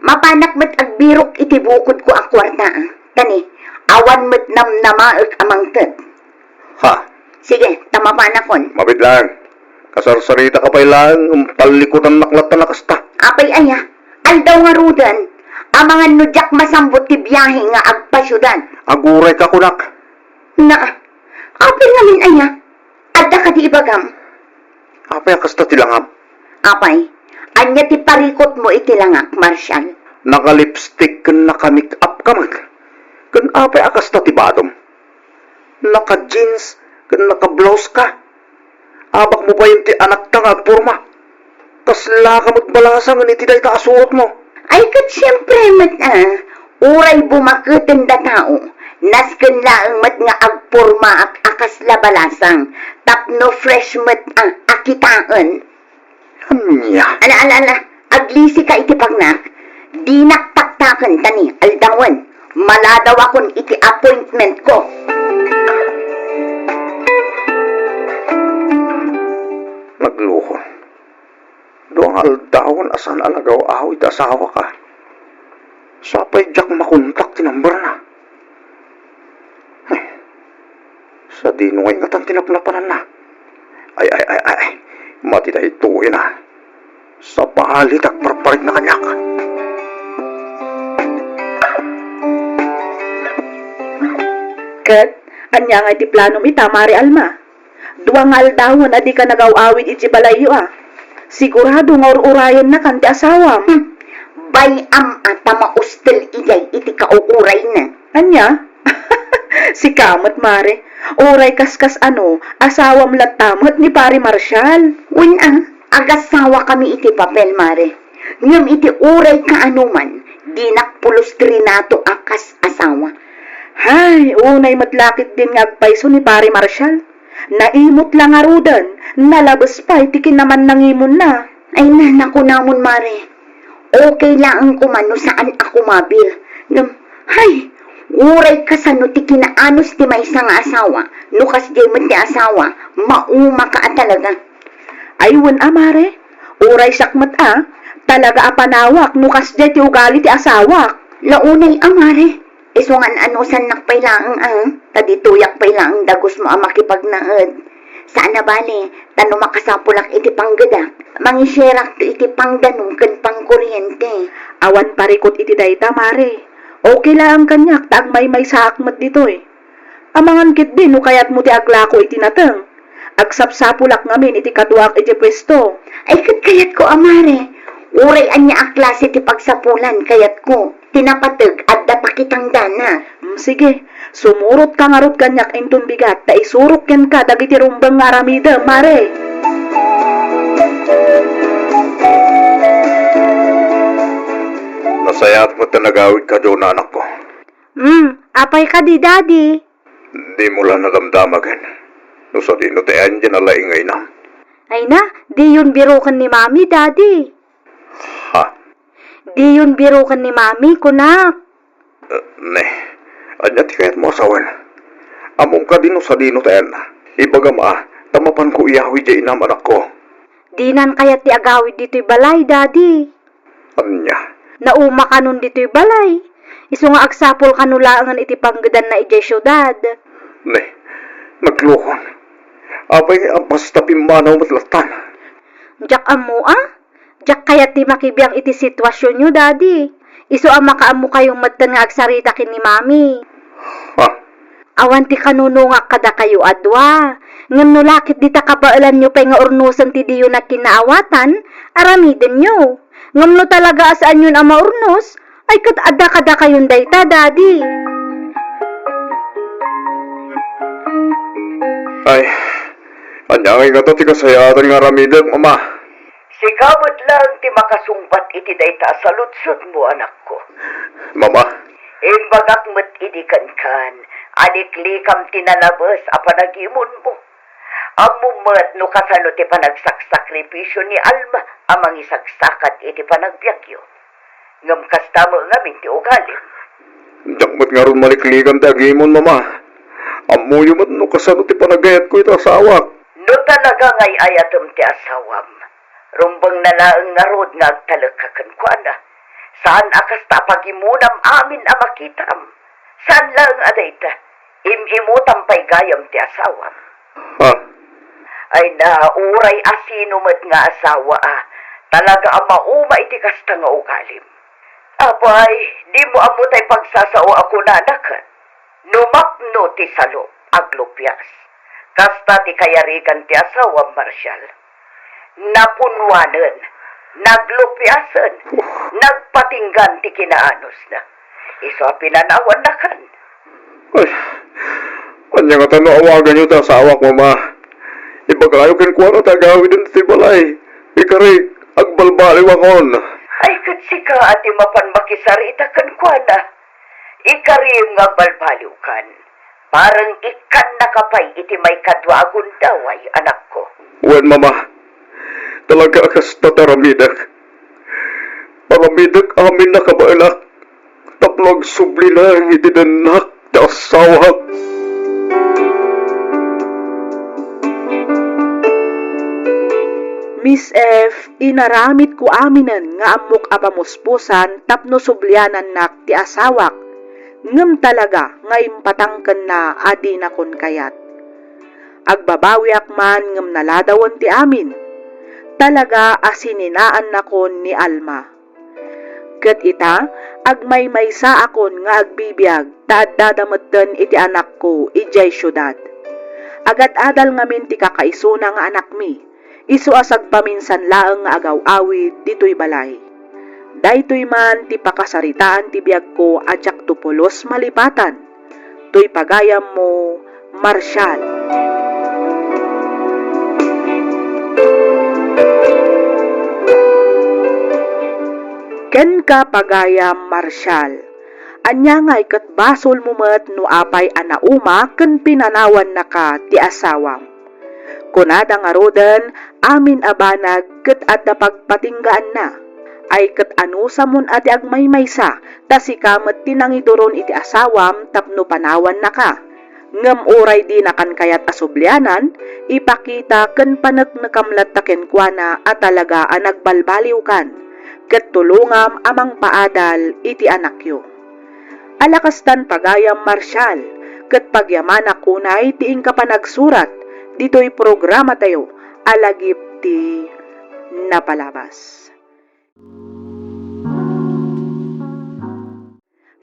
Mapanak met agbirok iti bukodko a kuarta, a. Tani, awan met namnamaek a mangted. Ha? Sige, ta mapanakon. Mabit lang. Kasarsarita ka pay lang, um, pallikutannak latta na kasta. Apay aya, aldaw ngaruden, amangan no diak masambut ti biahe nga agpasiudad. Aguray ka, kunak. Na, apay ngamin aya? Adda kadi ibagam? Apay a kasta ti langam? Apay, ania ti parikutmo iti langak, Marshal? Naka-lipstick ken naka-make-up ka met. Ken apay a kasta ti badom? Naka-jeans ken naka-blouse ka. Abakmo payen ti anakta nga agporma. Kasla ka met balasangen iti dayta a surotmo. Ay, ket siempre met, a, uray bumaketen da tao, nasken laeng met nga agpormaak a kasla balasang tapno fresh met, a, a kitaen. Ania? Ala, ala, ala, aglisi ka iti pagnak. Dinak taktaken tani aldawen. Maladawakon iti appointmentko. Nagluho. Dua nga aldawen a saan a nagaw-awid ti asawak. Sapay diak makontak ti numberna. Ay, sadino ngay ngatan ti napnapananna? Ay, ay, ay, ay, ay. Mati daytoy na. Sabali ti agparparitna kaniak. Ket, ania ngay ti planom ita, Mare Alma? Dua nga aldawen a dika nagaw-awid idiay balayyo, a. Sigurado nga ur-urayennakan ti asawam. Hmm. Bay-am a ta maustel idiay iti kauurayna. Ania? Sika met, Mare. Uray kaskas ano, asawam latta met ni Pare Marshal. Wen a, agasawakami iti papel, Mare. Ngem iti uray kaanoman, dinak pulos trinato a kas asawa. Hay, unay met la ketdin nga agpayso ni Pare Marshal. Naimot la ngaruden, nalabes pay ti kinamannangimonna. Ay na, nakunamon, Mare. Okay laeng koma no saan a kumabil. Ngem, hay, uray kasano ti kinaanus ti maysa nga asawa, no kasdiay met ti asawa, maumaka a talaga. Ay, wen a, Mare. Uray siak met a, talaga a panawak no kasdiay ti ugali ti asawak. La unay a, Mare. Isu nga an-anusannak pay laeng a, ta ditoyak pay laeng dagusmo a makipagnaed. Saan a bale, ta no makasapulak iti panggedak, Mangisierakto iti pangdanum ken pangkoriente. Awan parikut iti dayta, Mare. Okay laeng kaniak ta agmaymaysaak met ditoy. Amangan ketdi no kayatmo ti aglako iti nateng. Agsapsapulak ngamin iti kaduak iti puesto. Ay, ket kayatko a, Mare. Uray ania a klase ti pagsapulan, kayatko. Ti napateg, adda pakitanggana. Mm, sige, sumurotka ngarud kaniak inton bigat ta isurok kenka dagiti rumbeng nga aramidem, Mare. Nasayaat met ta nagawidka, Jonah, anakko. Mm, apay kadi, Daddy? Dimo la nadamdamagen no sadino ti ayan diay nalaing nga inam. Ay na, diyon biroken ni Mami, Daddy. Ha? Diyon biroken ni Mami, kunak. Eh, ne, ania ti kayatmo a sawen? Ammom kadi no sadino ti ayanna? Ibagam a, ta mapanko iyawid diay inam, anakko. Dinan kayat ti agawid ditoy balay, Daddy. Ania? Nauma kanon ditoy balay. Isu nga agsapul kano laengen iti panggedanna idiay siudad. Ne, naglukon. Apay nga basta pimmanaw met lattan? Diak ammo a. Diak kayat ti makibiang iti situasionyo, Daddy. Isu a makaammokayo metten nga agsarita ken ni Mami. Ha? Awan ti kanunungak kadakayo a dua. Ngem no la ket dita kabaelanyo pay nga urnosen ti diyo nagkinnaawatan, aramidenyo. Ngem no talaga a saanyon a maurnos, ay ket adda kadakayon dayta, Daddy. Ay, ania ngay ngata ti kasayaatan nga aramidek, Mama? Sika met laeng ti makasungbat iti dayta a saludsodmo, anakko. Mama. Imbagak met idi kenkan a liklikam ti nalabes a panagimonmo. Ammom met no kasano ti panagsaksakrifisio ni Alma a mangisagsakat iti panagbiagyo. Ngem kasta met ngamin ti ugalim. Diak met ngarud maliklikan ti agimon, Mama. Ammoyo met no kasano ti panagayatko iti asawak. No talaga nga ay-ayatem ti asawam, rumbengna laeng ngarud nga agtalekka kenkuana. Saan a kasta a pagimonam amin a makitam. Saan laeng a dayta, im-imutam pay gayam ti asawam. Ha? Ay na, uray asino met nga asawa a talaga a mauma iti kasta nga ugalim. Apay, dimo ammo tay pagsasao a kunana ket, "No mapno ti salop, aglupias." Kasta ti kayarigan ti asawam, Marshall. Napunwanen, naglupiasen, nagpatinggan ti kinaanosna. Isu a pinanawannakan. Ay, ania ngata no awaganyo ti asawak, Mama? Ibagayo kenkuana ta agawiden ti balay. Ikarik, agbalbaliwakon. Ay, ket sika a ti mapan makisarita kenkuana. Ikarim nga agbalbaliwkan. Bareng ikkannaka pay iti maikadua a gundaway, anakko. Wen, Mama, talaga a kasta ti aramidek. Aramidek amin a kabaelak tapno agsubli laeng iti dennak ti asawak. Miss F, inaramidko aminen nga ammok a pamuspusan tapno sublianannak ti asawak. Ngem talaga nga impatangkenna a dinakon kayat. Agbabawiak man ngem naladawen ti amin. Talaga a sininaannakon ni Alma. Ket ita, agmaymaysaakon nga agbibiag ta addada metten iti anakko idiay siudad. Agad-adal ngamin ti kakaisuna nga anakmi. Isu a sagpaminsan laeng nga agaw-awid ditoy balay. Daytoy man ti pakasaritaan ti biagko a diakto pulos malipatan. Toy pagayammo, Marshall. Kenka, pagayam Marshall, ania ngay ket basolmo met no apay a nauma ken pinanawannaka ti asawam? Kunada ngaruden, amin a banag ket adda pagpatinggaanna. Ay ket anusamon a ti agmaymaysa, ta sika met ti nangiduron iti asawam tapno panawannaka. Ngem uray dinakan kayat a sublianan, ipakita ken paneknekam latta kenkuana a talaga a nagbalbaliwkan, ket tulongam a mangpaadal iti anakyo. Ala kastan pagayam Marshall, ket pagyamanak unay ti inka panagsurat ditoy programatayo a lagip ti napalabas.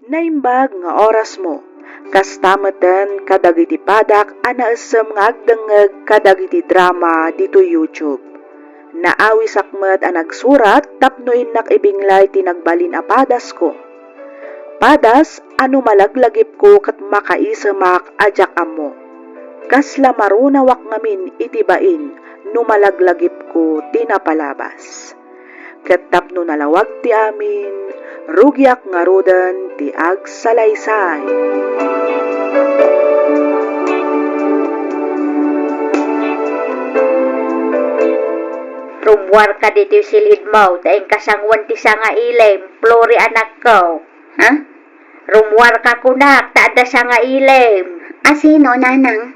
Naimbag nga orasmo. Kasta metten kadagiti padak a naessem nga agdengngeg kadagiti drama ditoy YouTube. Naawisak met a nagsurat tapno innak ibinglay ti nagbalin a padasko. Padas a no malaglagipko ket makaisemak a diak ammo. Kasla marunawak ngamin iti bain no malaglagipko ti napalabas. Ket tapno nalawag ti amin, rugiak ngaruden ti agsalaysay. Rummuarka ditoy silidmo, ta inka sangoen ti sangailim, Flori anakko. Ha? Rummuarka kunak, ta adda sangailim. A sino, nanang?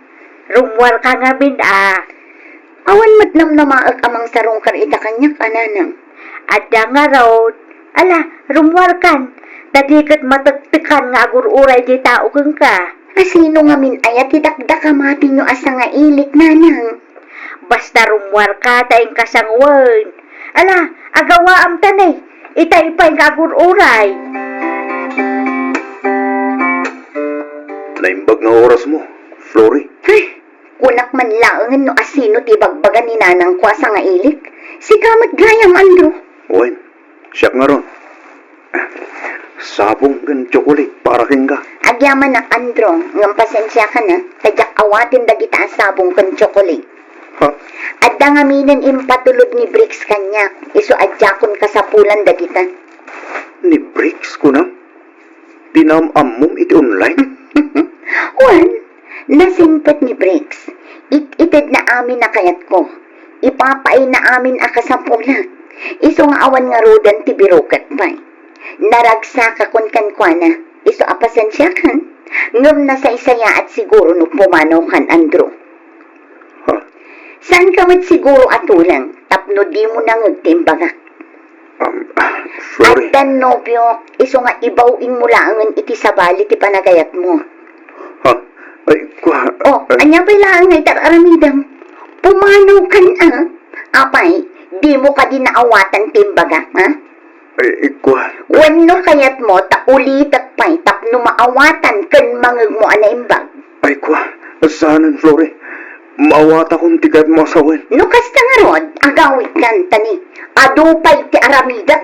Rummuarka ngamin a. Awan met namnamaek a mangsarungkar ita kaniak a nanang. Adda ngarud. Ala, rummuarkan. Ta di ket matektekan nga agur-uray di tao kenka. A sino ngamin aya ti dakdakamatenyo a sangailik, nanang? Basta rummuarka ta inka sangoen. Ala, agawaam ta ne. Itay pay nga agur-uray. Naimbag nga orasmo, Flori. Ay, kunak man laengen no asino ti ibagbaga ni nanangko a sangailik. Sika met gayam, Andrew. Wen, siak ngarud. Sabong ken tsokolate para kenka. Agyamanak, Andrew, ngem pasensiakan a, ta diak awaten dagita a sabong ken tsokolate. Ha? Adda ngaminen impatulod ni Briggs kaniak, isu a diakon kasapulan dagita. Ni Briggs, kunam? Ti naam-ammom iti online? Wen, nasingpet ni Briggs. It-itedna amin a kayatko. Ipapaayna amin a kasapulak. Isu nga awan ngaruden ti biruket pay. Naragsakakon kenkuana. Isu a pasensiakan. Ngem nasaysayaat siguro no pumanawkan, Andrew. Ha? Saanka met siguro a tuleng tapno dimo nangeg ti imbagak. Um, sorry. Addan nobiok, isu nga ibaw-inmo laengen iti sabali ti panagayatmo. Ha? Ay, kua-, Oh, ay. Ania pay laeng nga itar-aramidem? Pumanawkan a. Apay, dimo kadi naawatan ti imbagak, ha? Ay, kua-, Wenno kayatmo ta ulitek pay tapno maawatan ken mangegmo a naimbag? Ay, kua-, saanen, Flori. Maawatakon ti kayatmo a sawen. No kasta ngarud, agawidkan ta ni adu pay ti aramidek.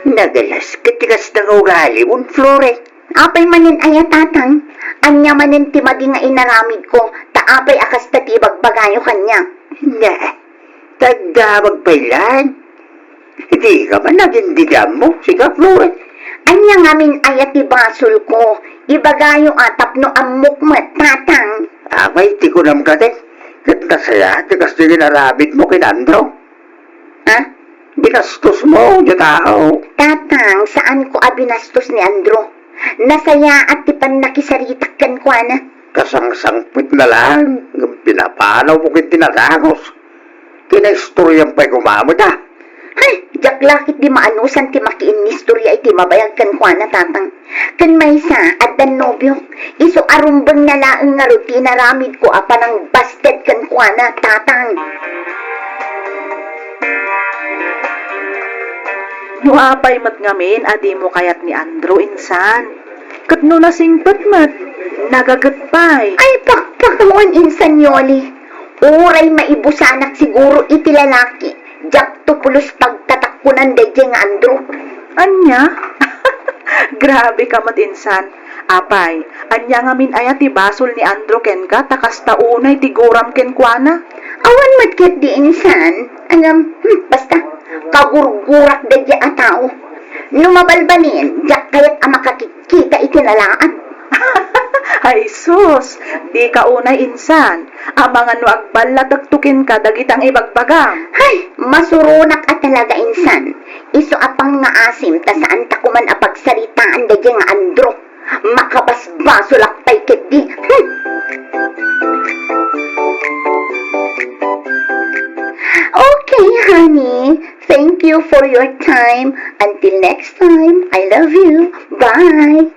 Nagalas ket ti kasta nga ugalimon, Flori. Apay manen aya, Tatang? Ania manen ti madi nga inaramidko, ta apay a kasta ti ibagbagayo kaniak? Na, tagdamag pay laeng. Dika man agindidammo, sika, Flori. Ania ngamin aya ti basolko? Ibagayo a tapno ammok met, Tatang. Apay ti kunam kadi? Ket nasayaat ti kasta nga inaramidmo ken Andrew. Ha? Binastosmo, diay tao. Tatang, saanko a binastos ni Andrew. Nasayaat ti pannakisaritak kenkuana. Kasangsangpetna laeng, ngem pinapanawmo ket ti nadagus. Kinaistoriam pay koma met a. Hay, diak la ketdi maanusan ti makiinnistoria iti mabayag kenkuana, Tatang. Ken maysa, addan nobiok. Isu a rumbengna laeng ngarud ti inaramidko a panangbasted kenkuana, Tatang. No apay met ngamin a dimo kayat ni Andrew, insan? Ket no nasingpet met, nagaget pay. Ay, pakpakawan, insan Yoli. Uray maibusanak siguro iti lalaki, diakto pulos pagtatakkunan daydiay nga Andrew. Ania? Grabe ka met, insan. Apay, ania ngamin aya ti basol ni Andrew kenka ta kasta unay ti guram kenkuana? Awan met ketdi, insan. Ngem, hmm, basta, kagurgurak daydiay a tao. No mabalbalin, diak kayat a makakit- kita iti nalaad. Ay sus, dika unay, insan, amangan no agballatekto kenka dagita nga ibagbagam. Hay, masuronak a talaga, insan. Isu a pangngaasim ta saanta koman a pagsaritaan daydiay nga Andrew. Makabasbasolak pay ketdi. Hmm. Okay, honey. Thank you for your time. Until next time, I love you. Bye.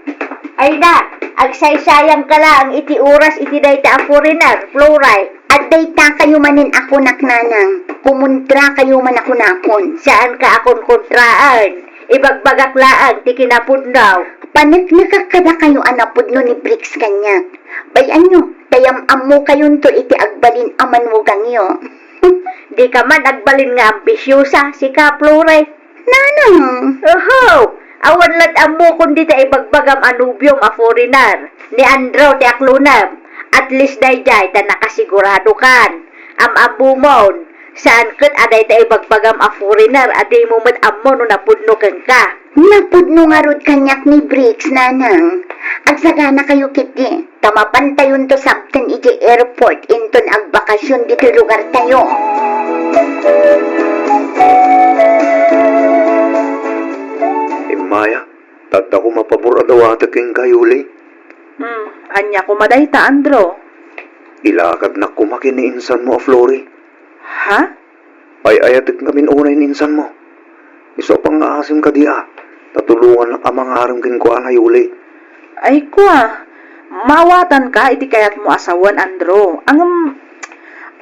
Ay, da, Agsaysayangka laeng iti oras iti dayta a foreigner, Flory. Adda dayta kayo manen a kunak, nanang. Kumontra kayo man a kunakon. Saan ka a kunkontraen. Ibagbagak laeng ti kinapudno. Paneknekak kadakayo a napudno ni Briggs kaniak. Bay-anyo, ta yam-ammo kayonto iti agbalin a manugangyo. Dika man agbalin nga ambisiosa, sika, Flory. Nanang! Oho! Awan la't ammokon dita ibagbagam a nobiom a foreigner, ni Andrew ti aklonem. At least daydiay ta nakasiguradokan. Am-ammomon, saan ket a dayta ibagbagam a foreigner a dimo met ammo no napudno kenka. Napudno ngarud kaniak ni Briggs, nanang. Agsaganakayo ketdi. Ta mapantayonto sabten idiay airport inton agbakasyon ditoy lugartayo. Immaya, ta adda koma pabor a dawatek kenka, Yuli. Hmm, ania koma dayta, Andrew? Ilakadnak koma ken ni insanmo a Flory. Ha? Ay-ayatek ngamin unay ni insanmo. Isu a pangngaasim kadi a, ta tulongannak a mangarem kenkuana, Yuli. Ay kua, maawatanka iti kayatmo a sawen, Andrew. Ngem,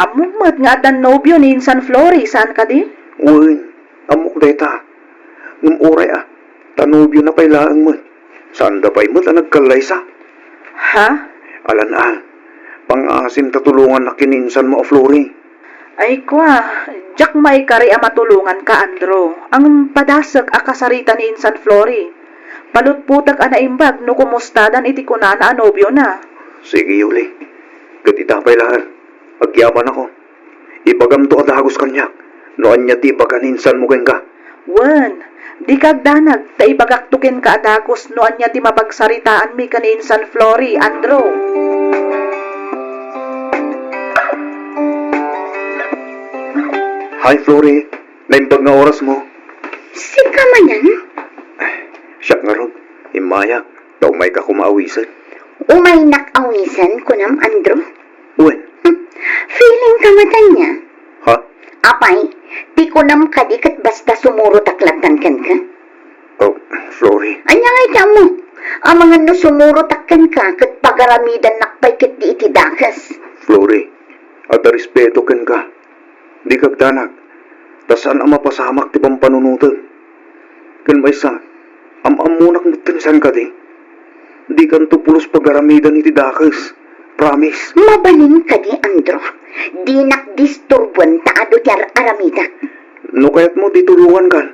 ammok met nga addan nobio ni insan Flory, saan kadi? Wen, ammok dayta. Ngem uray a, ta nobiona pay laeng met. Saanda pay met a nagkallaysa. Ha? Alan-an, pangngaasim ta tulongannak ken ni insanmo a Flory. Ay kua, diak maikari a matulonganka, Andrew. Ngem padasek a kasarita ni insan Flory. Palutpotek a naimbag no kumustadan iti kunana a nobiona. Sige, Yuli. Ket ita pay laeng, agyamanakon. Ibagamto a dagus kaniak no ania ti ibaga ni insanmo kenka. Wen, dika agdanag, ta ibagakto kenka a dagus no ania ti mapagsaritaanmi ken ni insan Flory, Andrew. Hi, Flory. Naimbag nga orasmo. Sika manen? Siak ngarud, immayak, ta umayka koma awisen. Umaynak awisen, kunam, Andrew? Wen. Hmm, feeling ka met ania? Ha? Apay, ti kunam kadi ket basta sumurotak lattan kenka? Oh, Flory. Ania ngay ti ammo? Amangan no sumurotak kenka ket pagaramidannak pay ketdi iti dakes. Flory, adda respeto kenka. Dika agdanag, ta saan a mapasamak ti pampanunotem. Ken maysa, am-ammonak metten saan kadi. Dikanto pulos pagaramidan iti dakes. Promise. Mabalin kadi, Andrew? Dinak disturboen ta adu ti ar-aramidek. No kayatmo, di tulongankan.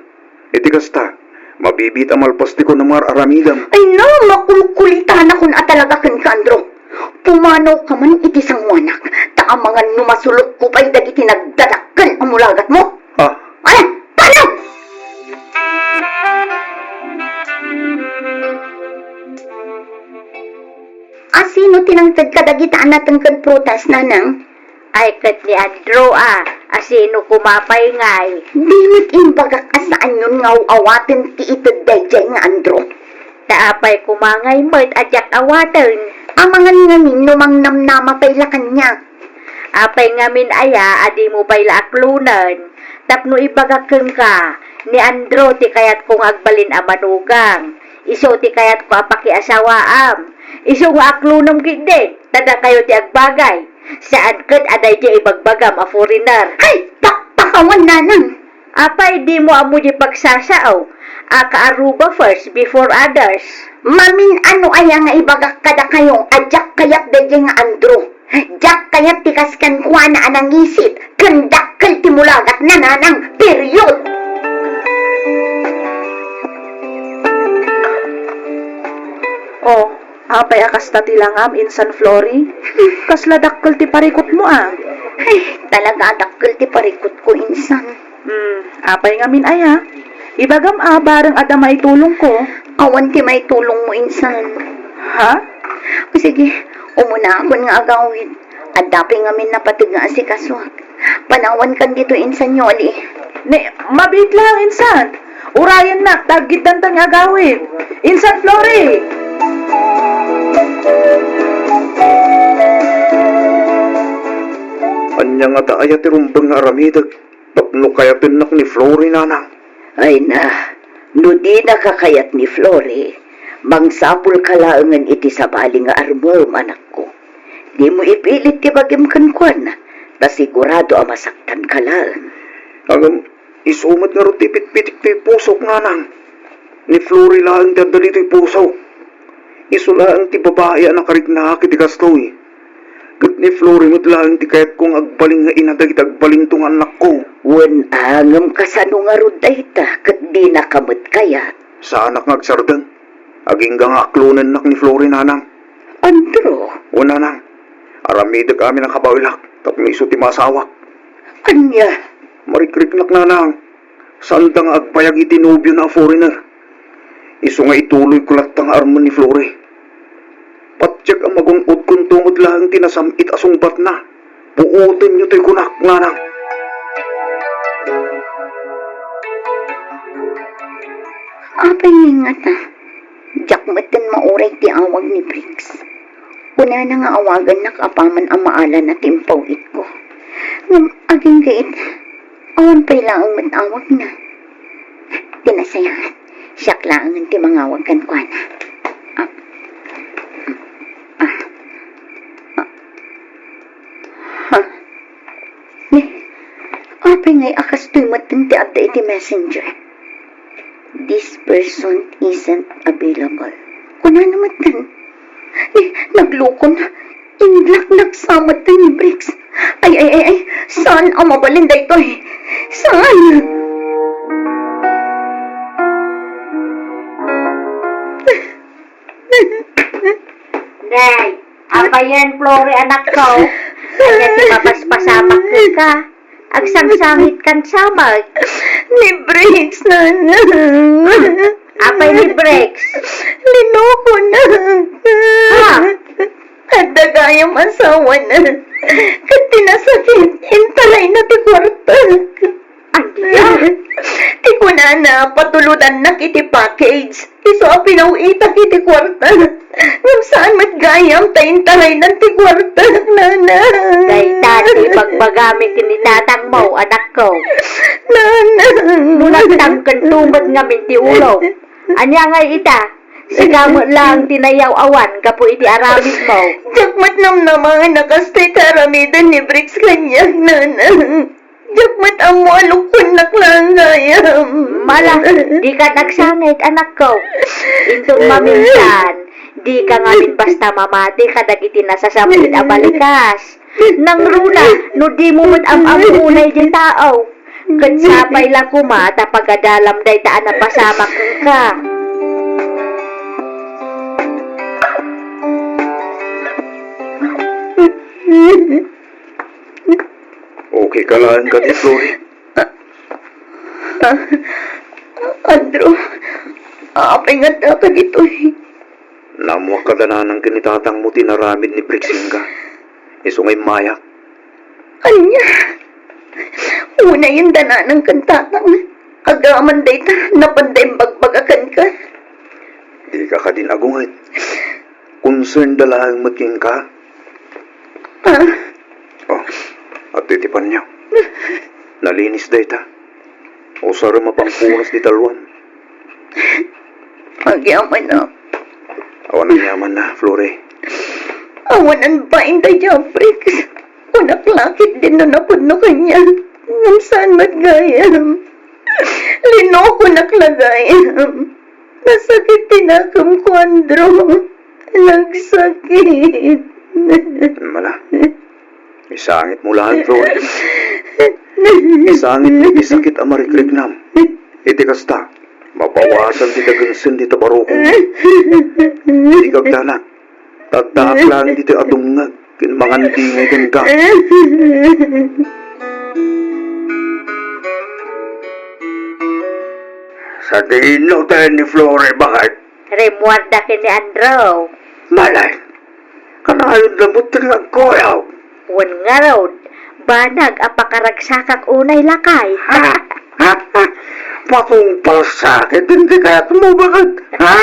Iti kasta, mabibiit a malpas ti kunam nga ar-aramidem. Ay na, makulkulitanakon a talaga kenka, Andrew. Pumanawka man iti sangoanak, ta amangan no masulotko pay dagiti nagdadakkel a mulagatmo. Ah. Ala, panaw! A sino ti nangted kadagita a natengken prutas, nanang? Ay ket ni Andrew a, a sino koma pay ngay? Di met imbagak a saanyon nga aw-awaten ti ited daydiay nga Andrew. Ta apay koma ngay met a diak awaten? Amangan ngamin no mangnamnama pay la kaniak. Apay ngamin aya a dimo pay la aklonen? Tapno ibagak kenka, ni Andrew ti kayatko nga agbalin a manugang. Isu ti kayatko a pakiasawaam. Isu nga aklonem ketdi, ta dakayo ti agbagay. Saan ket a daydiay ibagbagam a foreigner. Ay, pakpakawan, nanang! Apay, dimo ammo di pagsasao a ka-Aruba first before others? Mamin-ano aya nga ibagak kadakayo a diak kayat daydiay nga Andrew? Diak kayat ti kas kenkuana a nangisit ken dakkel ti mulagatna, nanang. Period! Oh, apay a kasta ti langam, Insan Flory? Kasla dakkel ti parikutmo, a? Ay, talaga a dakkel ti parikutko, Insan. Hmm, apay ngamin aya? Ibagam a bareng adda maitulongko. Awan ti maitulongmo, Insan. Ha? O sige, umunaakon nga agawid. Adda pay ngamin napateg nga asikasuak. Panawankan ditoy, Insan Yoli. Ne, mabiit lang, Insan. Urayennak, ta aggiddantan nga agawid. Insan Flory! Ania ngata aya ti rumbeng nga aramidek tapno kayatennak ni Flory, nanang? Ay na, no dinaka kayat ni Flory, Mangsapulka laengen iti sabali nga armem, anakko. Dimo ipilit ti bagim kenkuana, ta sigurado a masaktanka laeng. Ngem, isu met ngarud ti pitpitik ti pusok, nanang. Ni Flory laeng ti adda ditoy pusok. Isu laeng ti babai a nakariknaak iti kastoy. Ket ni Flory met laeng ti kayatko nga agbalin nga ina dagiti agbalinto nga annakko. Wen, a, ngem kasano ngarud dayta ket dinaka met kayat? Saanak nga agsardeng. Agingga nga aklonennak ni Flory, nanang. Andrew. O, nanang. Aramidek amin a kabaelak tapno isu ti maasawak. Ania? Marikriknak, nanang. Saanda nga agbayag iti nobiona a foreigner. Isu nga ituloyko latta nga armen ni Flory. Patiek a magun-odkonto met laeng ti nasam-it a sungbatna. Puotenyo toy kunak, nanang. Apay nga ingata? Diak metten mauray ti awag ni Briggs. Kunana nga awagannak apaman a maalana ti impaw-itko. Ngem agingga ita, awan pay laeng met awagna. Ti nasayaat, siak laengen ti mangawag kenkuana. Ah. Ah. Ah. Ha? Ni, apay ngay a kastoy metten ti adda iti messenger? "This person isn't available." Kunana metten. Ni, naglukona. Inlaknak sa metten ni Briggs. Ay, ay, ay, ay. Saan a mabalin daytoy? Saan? Day, apayen, Flory, anakko? Ania ti mapaspasamak kenka? Agsangsangit kan samak. Ni Briggs, nanang. Apay ni Briggs? Linokonak. Ha? Adda gayam asawana. Ket ti nasakit, intarayna ti kuarta. Ania? Ti kunana, patulodannak iti package. Isu a pinaw-itak iti kuarta. Ngem saan met gayam ta intaraynan ti kuarta, nanang. Dayta ti ibagbagami ken ni tatangmo, anakko. Nanang. No nagtangkento met ngamin ti ulo. Ania ngay ita? Sika met laeng ti nayaw-awan gapu iti aramidmo. Diak met namnama nga kastoy ti aramiden ni Briggs kaniak, nanang. Diak met ammo a lukuennak laeng gayam. Mala, dika agsangit, anakko. Inton maminsan, dika ngamin basta mamati kadagiti nasasam-it a balikas. Nangruna, no dimo met am-ammo unay diay tao. Ket sapay la koma ta pagadalam dayta a napasamak kenka. Okay ka laeng kadi, Flory? Ah, Andrew, apay nga dagitoy? Naammoak kada nanang ken ni tatangmo ti inaramid ni Briggs kenka. Isu nga immayak. Ania? Unayen da nanang ken tatang. Agraman dayta, napanda imbagbaga kenka. Dika kadin agunget. Concern da laeng met kenka. Ah. Oh, adtoy ti panyo. Nalinis dayta. Usarem a pangpunas ti talloan. Agyamanak. Awan agyamanna, Flory. Awan bain dayta, Briggs. Kunak la ketdin no napudno kaniak. Ngem saan met gayam. Linokonak la gayam. Nasakit ti nakemko, Andrew. Nagsakit. Mala. Isangitmo laeng, Flory. Isangitmo ti sakit a marikriknam. Iti kasta, mabawasan ti dagensen ti tabarukom. Dika agdanag. Addaak laeng ditoy a dumngeg ken mangandingay kenka. Sadino tayo ni Flory, baket? Rimmuarda ken ni Andrew. Malay, kanayon da met nga agkuyog. Wen ngarud, banag a pakaragsakak unay, lakay. Ha? Ha? Ha? Patungpal sakit, dika kayatmo, baket? Ha?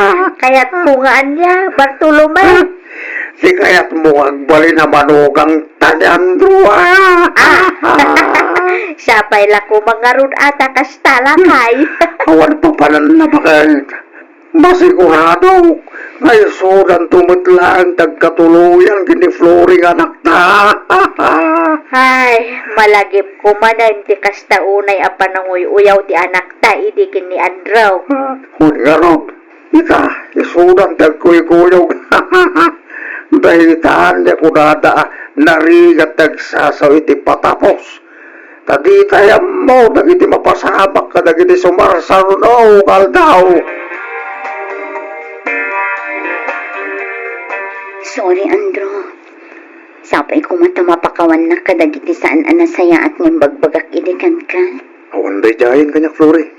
Ha? Kayatko nga ania, Bartolome? Ha? Dika kayatmo nga agbalin a manugangta ni Andrew, ha? Ah. Sapay la koma ngarud a ta kasta, lakay. Awan papananna, baket. Masigurado nga isudanto met laeng ti agkatuloyan ken ni Flory nga anakta. Ay, malagipko manen ti kasta unay a pananguy-uyaw ti anakta idi ken ni Andrew. Wen ngarud, ita, isudan ti agkuykuyog. Daytan ti kunada, narigat ti agsasao iti patapos. Ta ditay ammo dagiti mapasamak kadagiti sumarsaruno nga aldaw. Sorry, Andrew. Sapay koma ta mapakawannak kadagiti saan a nasayaat nga imbagbagak idi kenka. Awan daydiayen kaniak, Flory.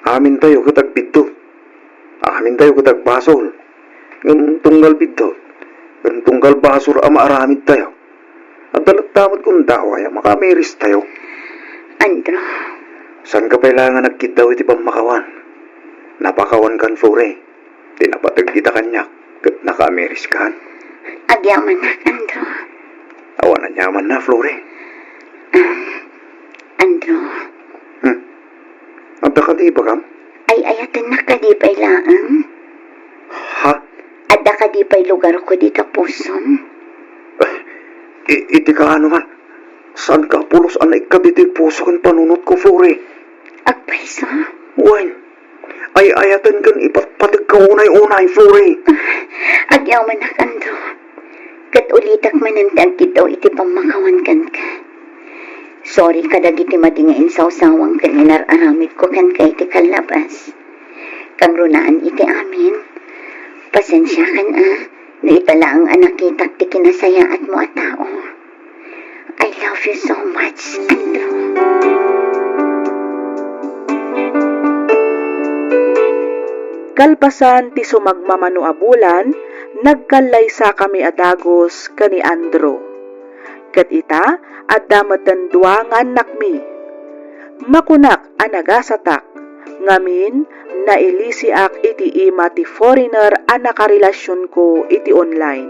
Amintayo ket agbiddut. Amintayo ket agbasol. Ngem tunggal biddut ken tunggal basol a maaramidtayo, adda latta met gundaway a makaamiristayo. Andrew. Saanka pay laeng a nagkiddaw iti pammakawan. Napakawankan, Flory. Ti napateg ita kaniak ket nakaamiriskan. Agyamanak, Andrew. Awan aniamanna, Flory. Ah, Andrew. Hmm. Adda kadi ibagam? Ay-ayatennak kadi pay laeng? Ha? Adda kadi pay lugarko dita pusom? Eh, i-, iti kaano man? Saanka a pulos a naikkat iti puso ken panunotko, Flory? Agpayso? Wen, ay-ayaten ken ipatpategka unay-unay, Flory. Agyamanak, Andrew. Ket ulitek manen ti agkiddaw iti pammakawan kenka. Sorry kadagiti madi nga insawsawang ken inar-aramidko kenka iti kallabas. Kangrunaan iti amin, pasensiakan a, no ita laeng a nakitak ti kinasayaatmo a tao. I love you so much, Andrew. Kalpasan ti sumagmamano a bulan, nagkallaysakami a dagus ken ni Andrew. Ket ita, adda metten dua nga annakmi. Makunak a nagasatak, ngamin, nailisiak iti ima ti foreigner a nakarelasionko iti online.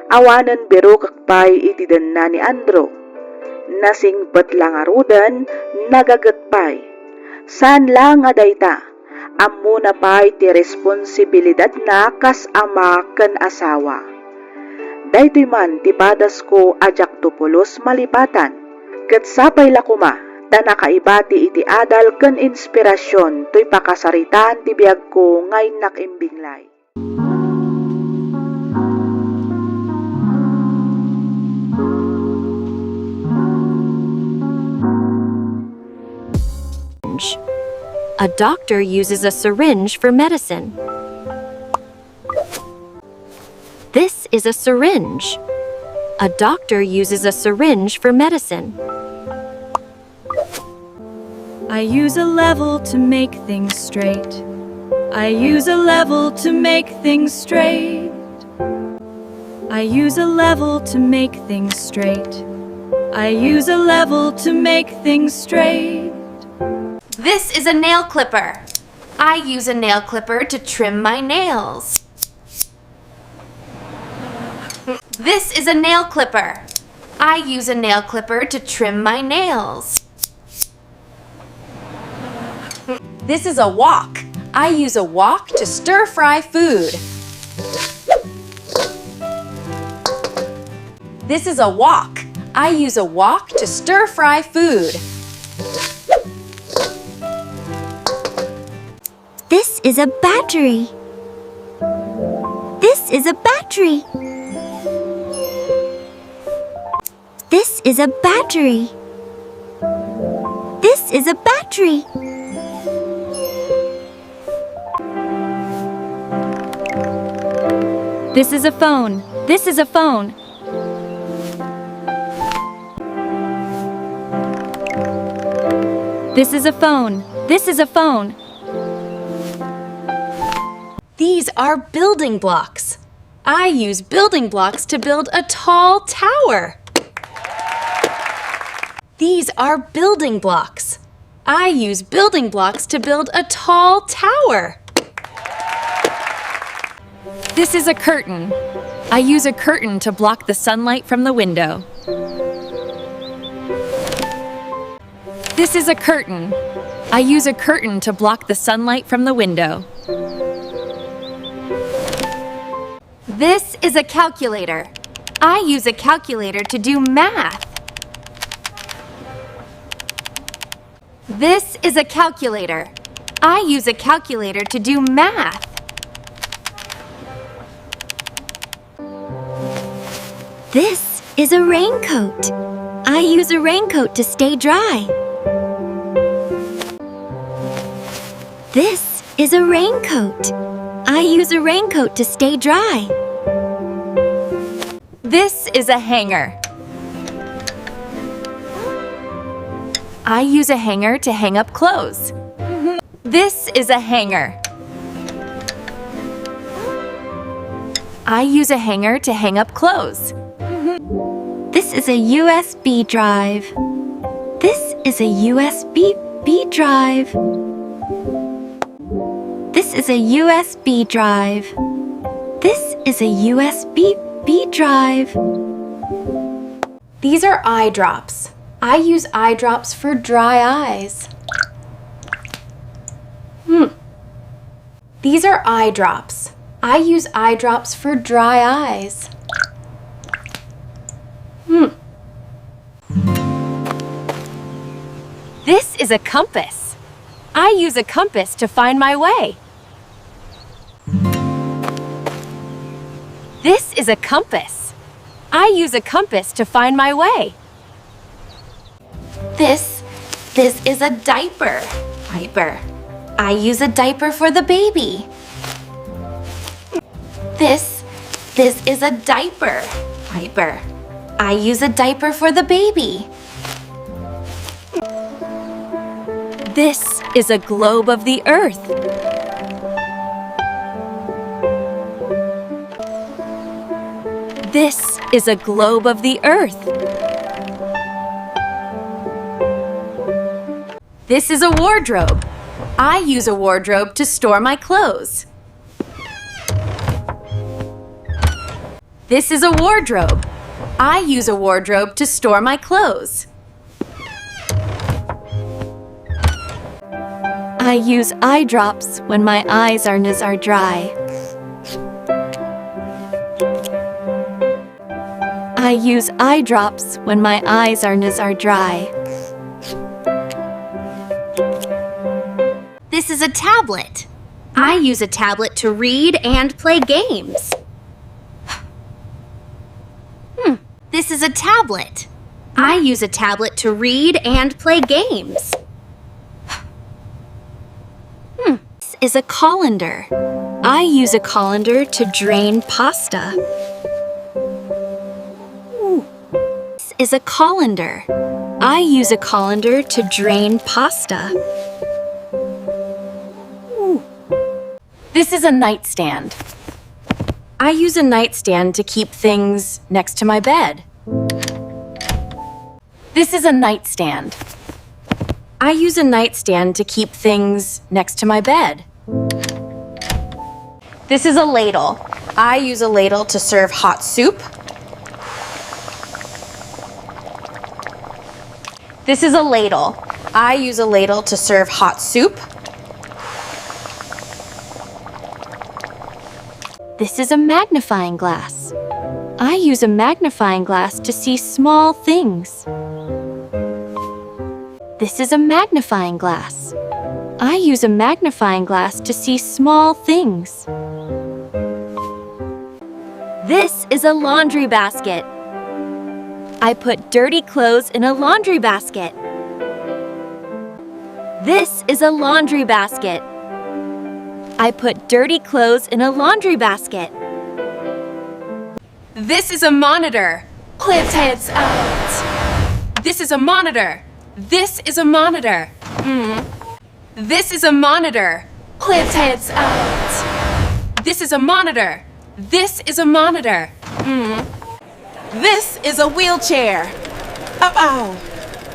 Awanen birokek pay iti denna ni Andrew. Nasingpet la ngaruden, nagaget pay. Saan la nga dayta, ammona pay ti responsibilidatna kas ama ken asawa. Daytoy man ti padasko a diakto pulos malipatan, ket sapay la koma ta nakaibati iti adal ken inspirasion toy pakasaritaan ti biagko nga innak imbinglay. A doctor uses a syringe for medicine. This is a syringe. A doctor uses a syringe for medicine. I use a level to make things straight. I use a level to make things straight. I use a level to make things straight. I use a level to make things straight. This is a nail clipper. I use a nail clipper to trim my nails. This is a nail clipper. I use a nail clipper to trim my nails. This is a wok. I use a wok to stir fry food. This is a wok. I use a wok to stir fry food. This is a battery. This is a battery. This is a battery. This is a battery. This is a phone. This is a phone. This is a phone. This is a phone. These are building blocks. I use building blocks to build a tall tower. These are building blocks. I use building blocks to build a tall tower. This is a curtain. I use a curtain to block the sunlight from the window. This is a curtain. I use a curtain to block the sunlight from the window. This is a calculator. I use a calculator to do math. This is a calculator. I use a calculator to do math. This is a raincoat. I use a raincoat to stay dry. This is a raincoat. I use a raincoat to stay dry. This is a hanger. I use a hanger to hang up clothes. This is a hanger. I use a hanger to hang up clothes. This is a U S B drive. This is a U S B B drive. This is a U S B drive. This is a U S B B drive. These are eye drops. I use eye drops for dry eyes. Hmm. These are eye drops. I use eye drops for dry eyes. Hmm. This is a compass. I use a compass to find my way. This is a compass. I use a compass to find my way. This, this is a diaper. Diaper. I use a diaper for the baby. This, this is a diaper. Diaper. I use a diaper for the baby. This is a globe of the earth. This is a globe of the earth. This is a wardrobe. I use a wardrobe to store my clothes. This is a wardrobe. I use a wardrobe to store my clothes. I use eye drops when my eyes are, are dry. I use eye drops when my eyes are, are dry. This is a tablet. I use a tablet to read and play games. Hmm. This is a tablet. I use a tablet to read and play games. Hmm. This is a colander. I use a colander to drain pasta. Ooh. This is a colander. I use a colander to drain pasta. Ooh. This is a nightstand. I use a nightstand to keep things next to my bed. This is a nightstand. I use a nightstand to keep things next to my bed. This is a ladle. I use a ladle to serve hot soup. This is a ladle. I use a ladle to serve hot soup. This is a magnifying glass. I use a magnifying glass to see small things. This is a magnifying glass. I use a magnifying glass to see small things. This is a laundry basket. I put dirty clothes in a laundry basket. This is a laundry basket. I put dirty clothes in a laundry basket. This is a monitor. Clips heads out. This is a monitor. This is a monitor. Mm. This is a monitor. Clips heads out. This is a monitor. This is a monitor. Mm. This is a wheelchair. Ow, ow.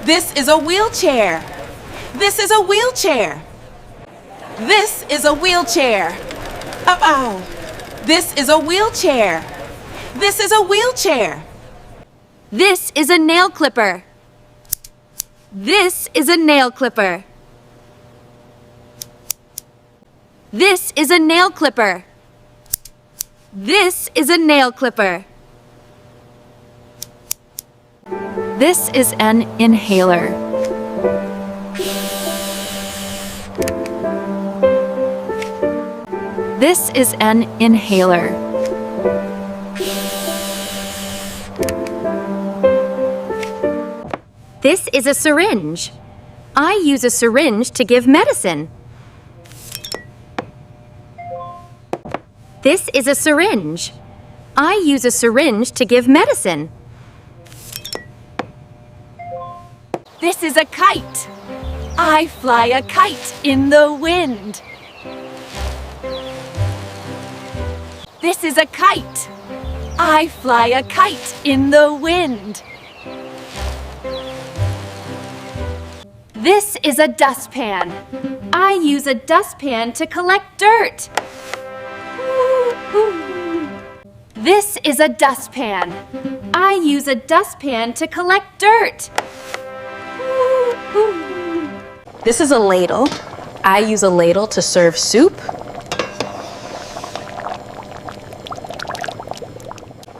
This is a wheelchair. This is a wheelchair. This is a wheelchair. Ow, ow. This is a wheelchair. This is a wheelchair. This is a nail clipper. This is a nail clipper. This is a nail clipper. This is a nail clipper. This is an inhaler. This is an inhaler. This is a syringe. I use a syringe to give medicine. This is a syringe. I use a syringe to give medicine. This is a kite. I fly a kite in the wind. This is a kite. I fly a kite in the wind. This is a dustpan. I use a dustpan to collect dirt. This is a dustpan. I use a dustpan to collect dirt. This is a ladle. I use a ladle to serve soup.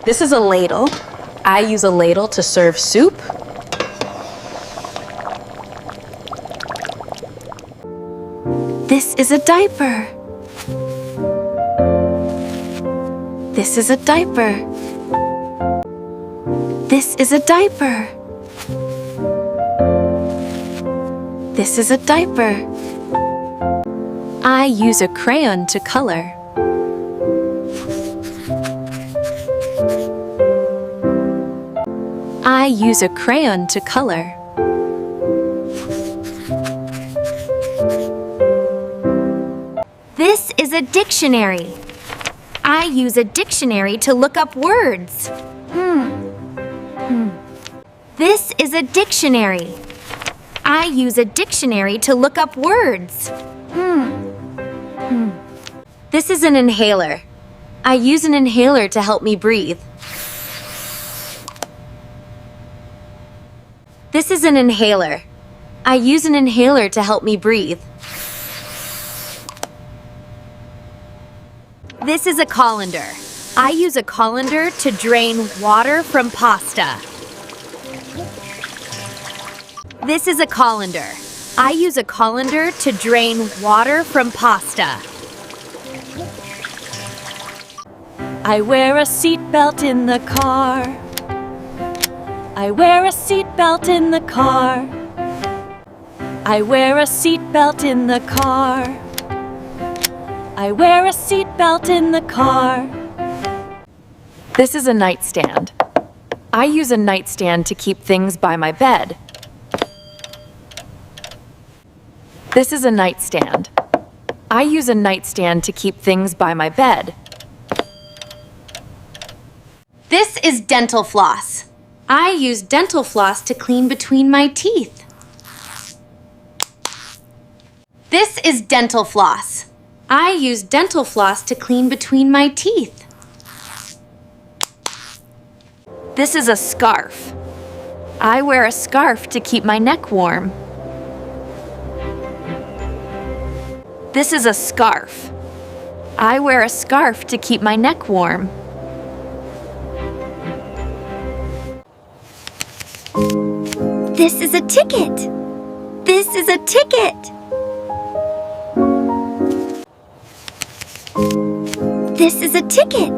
This is a ladle. I use a ladle to serve soup. This is a diaper. This is a diaper. This is a diaper. This is a diaper. I use a crayon to color. I use a crayon to color. This is a dictionary. I use a dictionary to look up words. Hmm. Hmm. This is a dictionary. I use a dictionary to look up words. Hmm. Hmm. This is an inhaler. I use an inhaler to help me breathe. This is an inhaler. I use an inhaler to help me breathe. This is a colander. I use a colander to drain water from pasta. This is a colander. I use a colander to drain water from pasta. I wear a seatbelt in the car. I wear a seatbelt in the car. I wear a seatbelt in the car. I wear a seatbelt in the car. This is a nightstand. I use a nightstand to keep things by my bed. This is a nightstand. I use a nightstand to keep things by my bed. This is dental floss. I use dental floss to clean between my teeth. This is dental floss. I use dental floss to clean between my teeth. This is a scarf. I wear a scarf to keep my neck warm. This is a scarf. I wear a scarf to keep my neck warm. This is a ticket. This is a ticket. This is a ticket.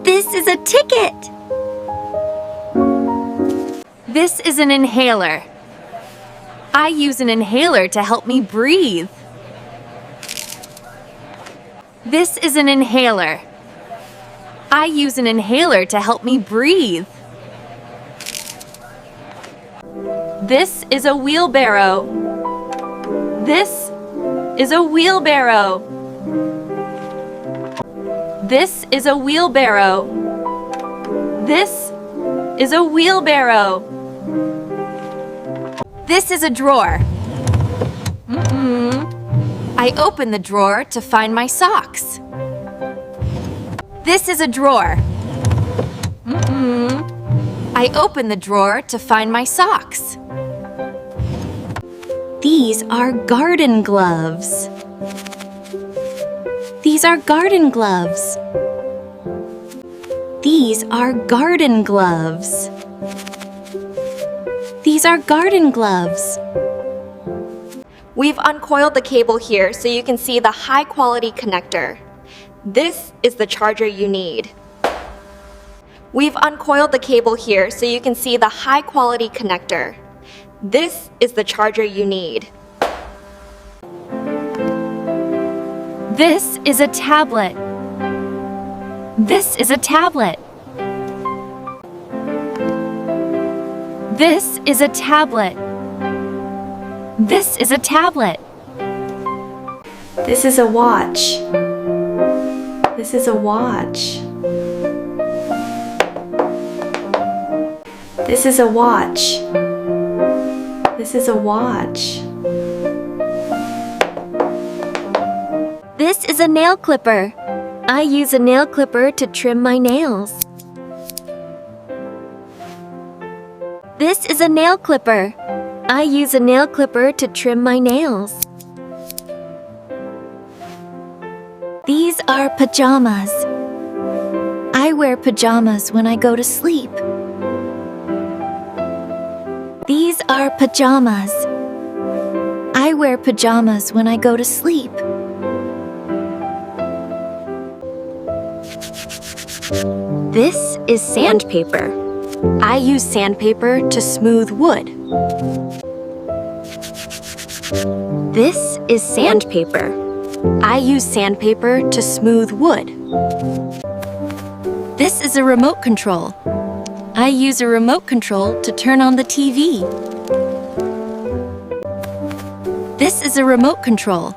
This is a ticket. This is an inhaler. I use an inhaler to help me breathe. This is an inhaler. I use an inhaler to help me breathe. This is a wheelbarrow. This is a wheelbarrow. This is a wheelbarrow. This is a wheelbarrow. This is a drawer. Mm-mm. I open the drawer to find my socks. This is a drawer. Mm-mm. I open the drawer to find my socks. These are garden gloves. These are garden gloves. These are garden gloves. These are garden gloves. We've uncoiled the cable here so you can see the high quality connector. This is the charger you need. We've uncoiled the cable here so you can see the high quality connector. This is the charger you need. This is a tablet. This is a tablet. This is a tablet. This is a tablet. This is a watch. This is a watch. This is a watch. This is a watch. This is a nail clipper. I use a nail clipper to trim my nails. This is a nail clipper. I use a nail clipper to trim my nails. These are pajamas. I wear pajamas when I go to sleep. These are pajamas. I wear pajamas when I go to sleep. This is sandpaper. I use sandpaper to smooth wood. This is sandpaper. I use sandpaper to smooth wood. This is a remote control. I use a remote control to turn on the T V. This is a remote control.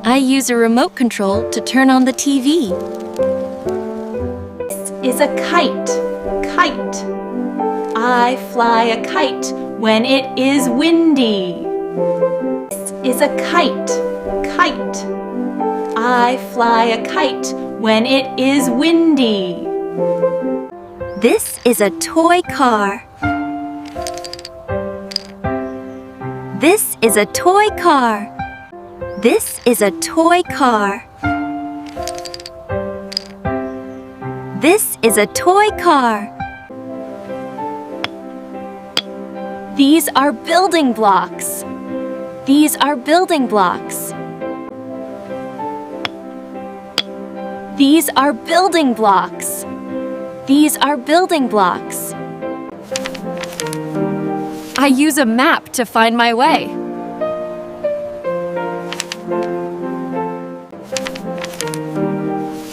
I use a remote control to turn on the T V. This is a kite. Kite. I fly a kite when it is windy. This is a kite. Kite. I fly a kite when it is windy. This is a toy car. This is a toy car. This is a toy car. This is a toy car. These are building blocks. These are building blocks. These are building blocks. These are building blocks. I use a map to find my way.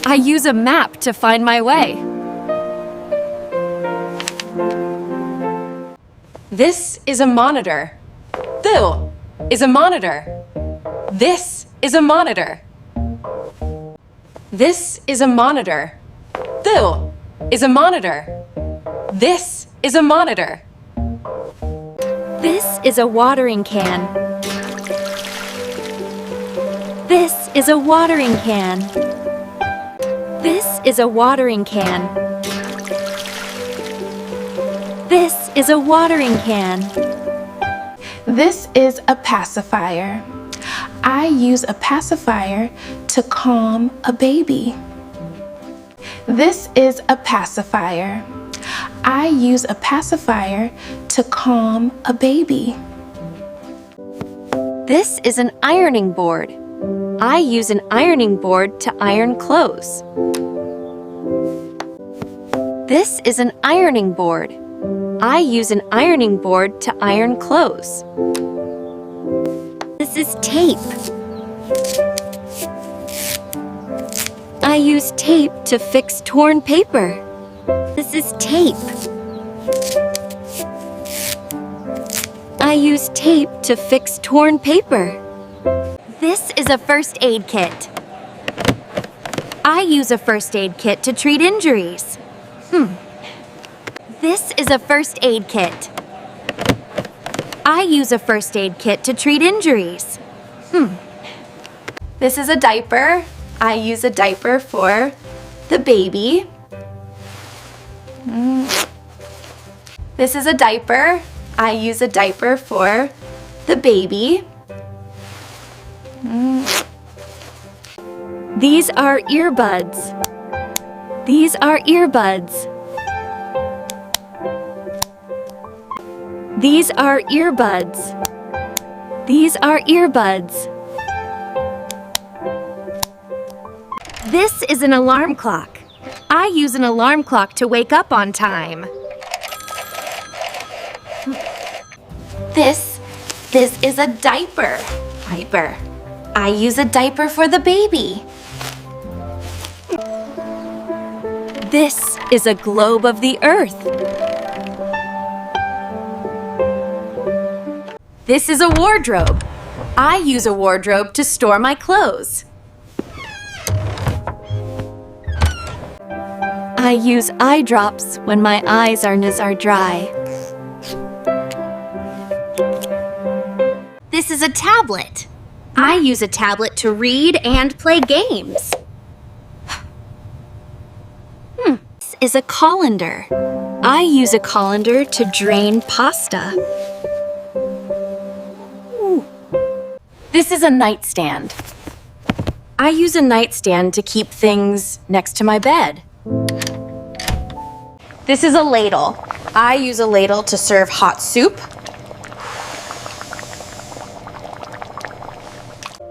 I use a map to find my way. This is a monitor. This is a monitor. This is a monitor. This is a monitor. This is a monitor. This is a monitor. This is a watering can. This is a watering can. This is a watering can. This is a watering can. This is a pacifier. I use a pacifier to calm a baby. This is a pacifier. I use a pacifier to calm a baby. This is an ironing board. I use an ironing board to iron clothes. This is an ironing board. I use an ironing board to iron clothes. This is tape. I use tape to fix torn paper. This is tape. I use tape to fix torn paper. This is a first aid kit. I use a first aid kit to treat injuries. Hmm. This is a first aid kit. I use a first aid kit to treat injuries. Hmm. This is a diaper. I use a diaper for the baby. Mm. This is a diaper. I use a diaper for the baby. Mm. These are earbuds. These are earbuds. These are earbuds. These are earbuds. This is an alarm clock. I use an alarm clock to wake up on time. This, this is a diaper. Diaper. I use a diaper for the baby. This is a globe of the earth. This is a wardrobe. I use a wardrobe to store my clothes. I use eye drops when my eyes are, are dry. This is a tablet. I use a tablet to read and play games. Hmm. This is a colander. I use a colander to drain pasta. Ooh. This is a nightstand. I use a nightstand to keep things next to my bed. This is a ladle. I use a ladle to serve hot soup.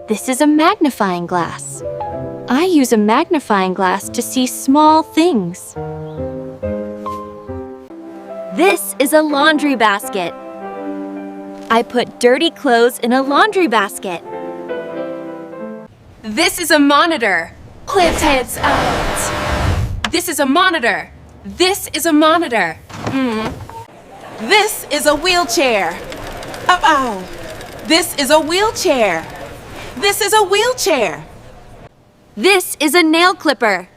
This is a magnifying glass. I use a magnifying glass to see small things. This is a laundry basket. I put dirty clothes in a laundry basket. This is a monitor. Cliff heads out. This is a monitor. This is a monitor. Mm. This is a wheelchair. Oh, oh. This is a wheelchair. This is a wheelchair. This is a nail clipper.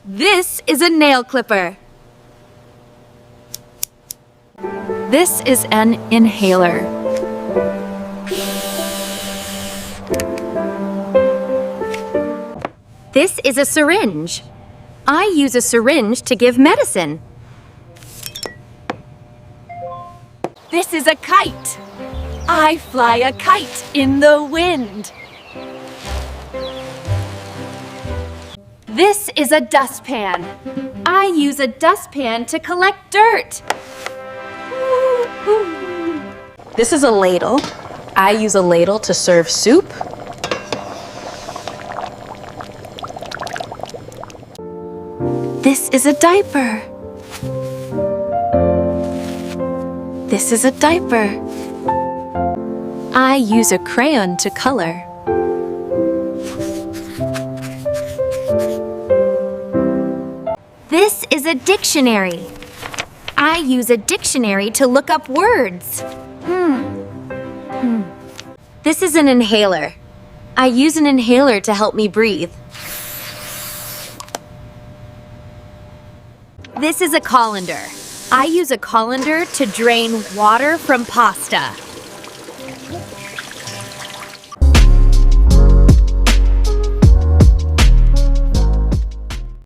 This is a nail clipper. This is an inhaler. This is a syringe. I use a syringe to give medicine. This is a kite. I fly a kite in the wind. This is a dustpan. I use a dustpan to collect dirt. This is a ladle. I use a ladle to serve soup. This is a diaper. This is a diaper. I use a crayon to color. This is a dictionary. I use a dictionary to look up words. Hmm. Hmm. This is an inhaler. I use an inhaler to help me breathe. This is a colander. I use a colander to drain water from pasta.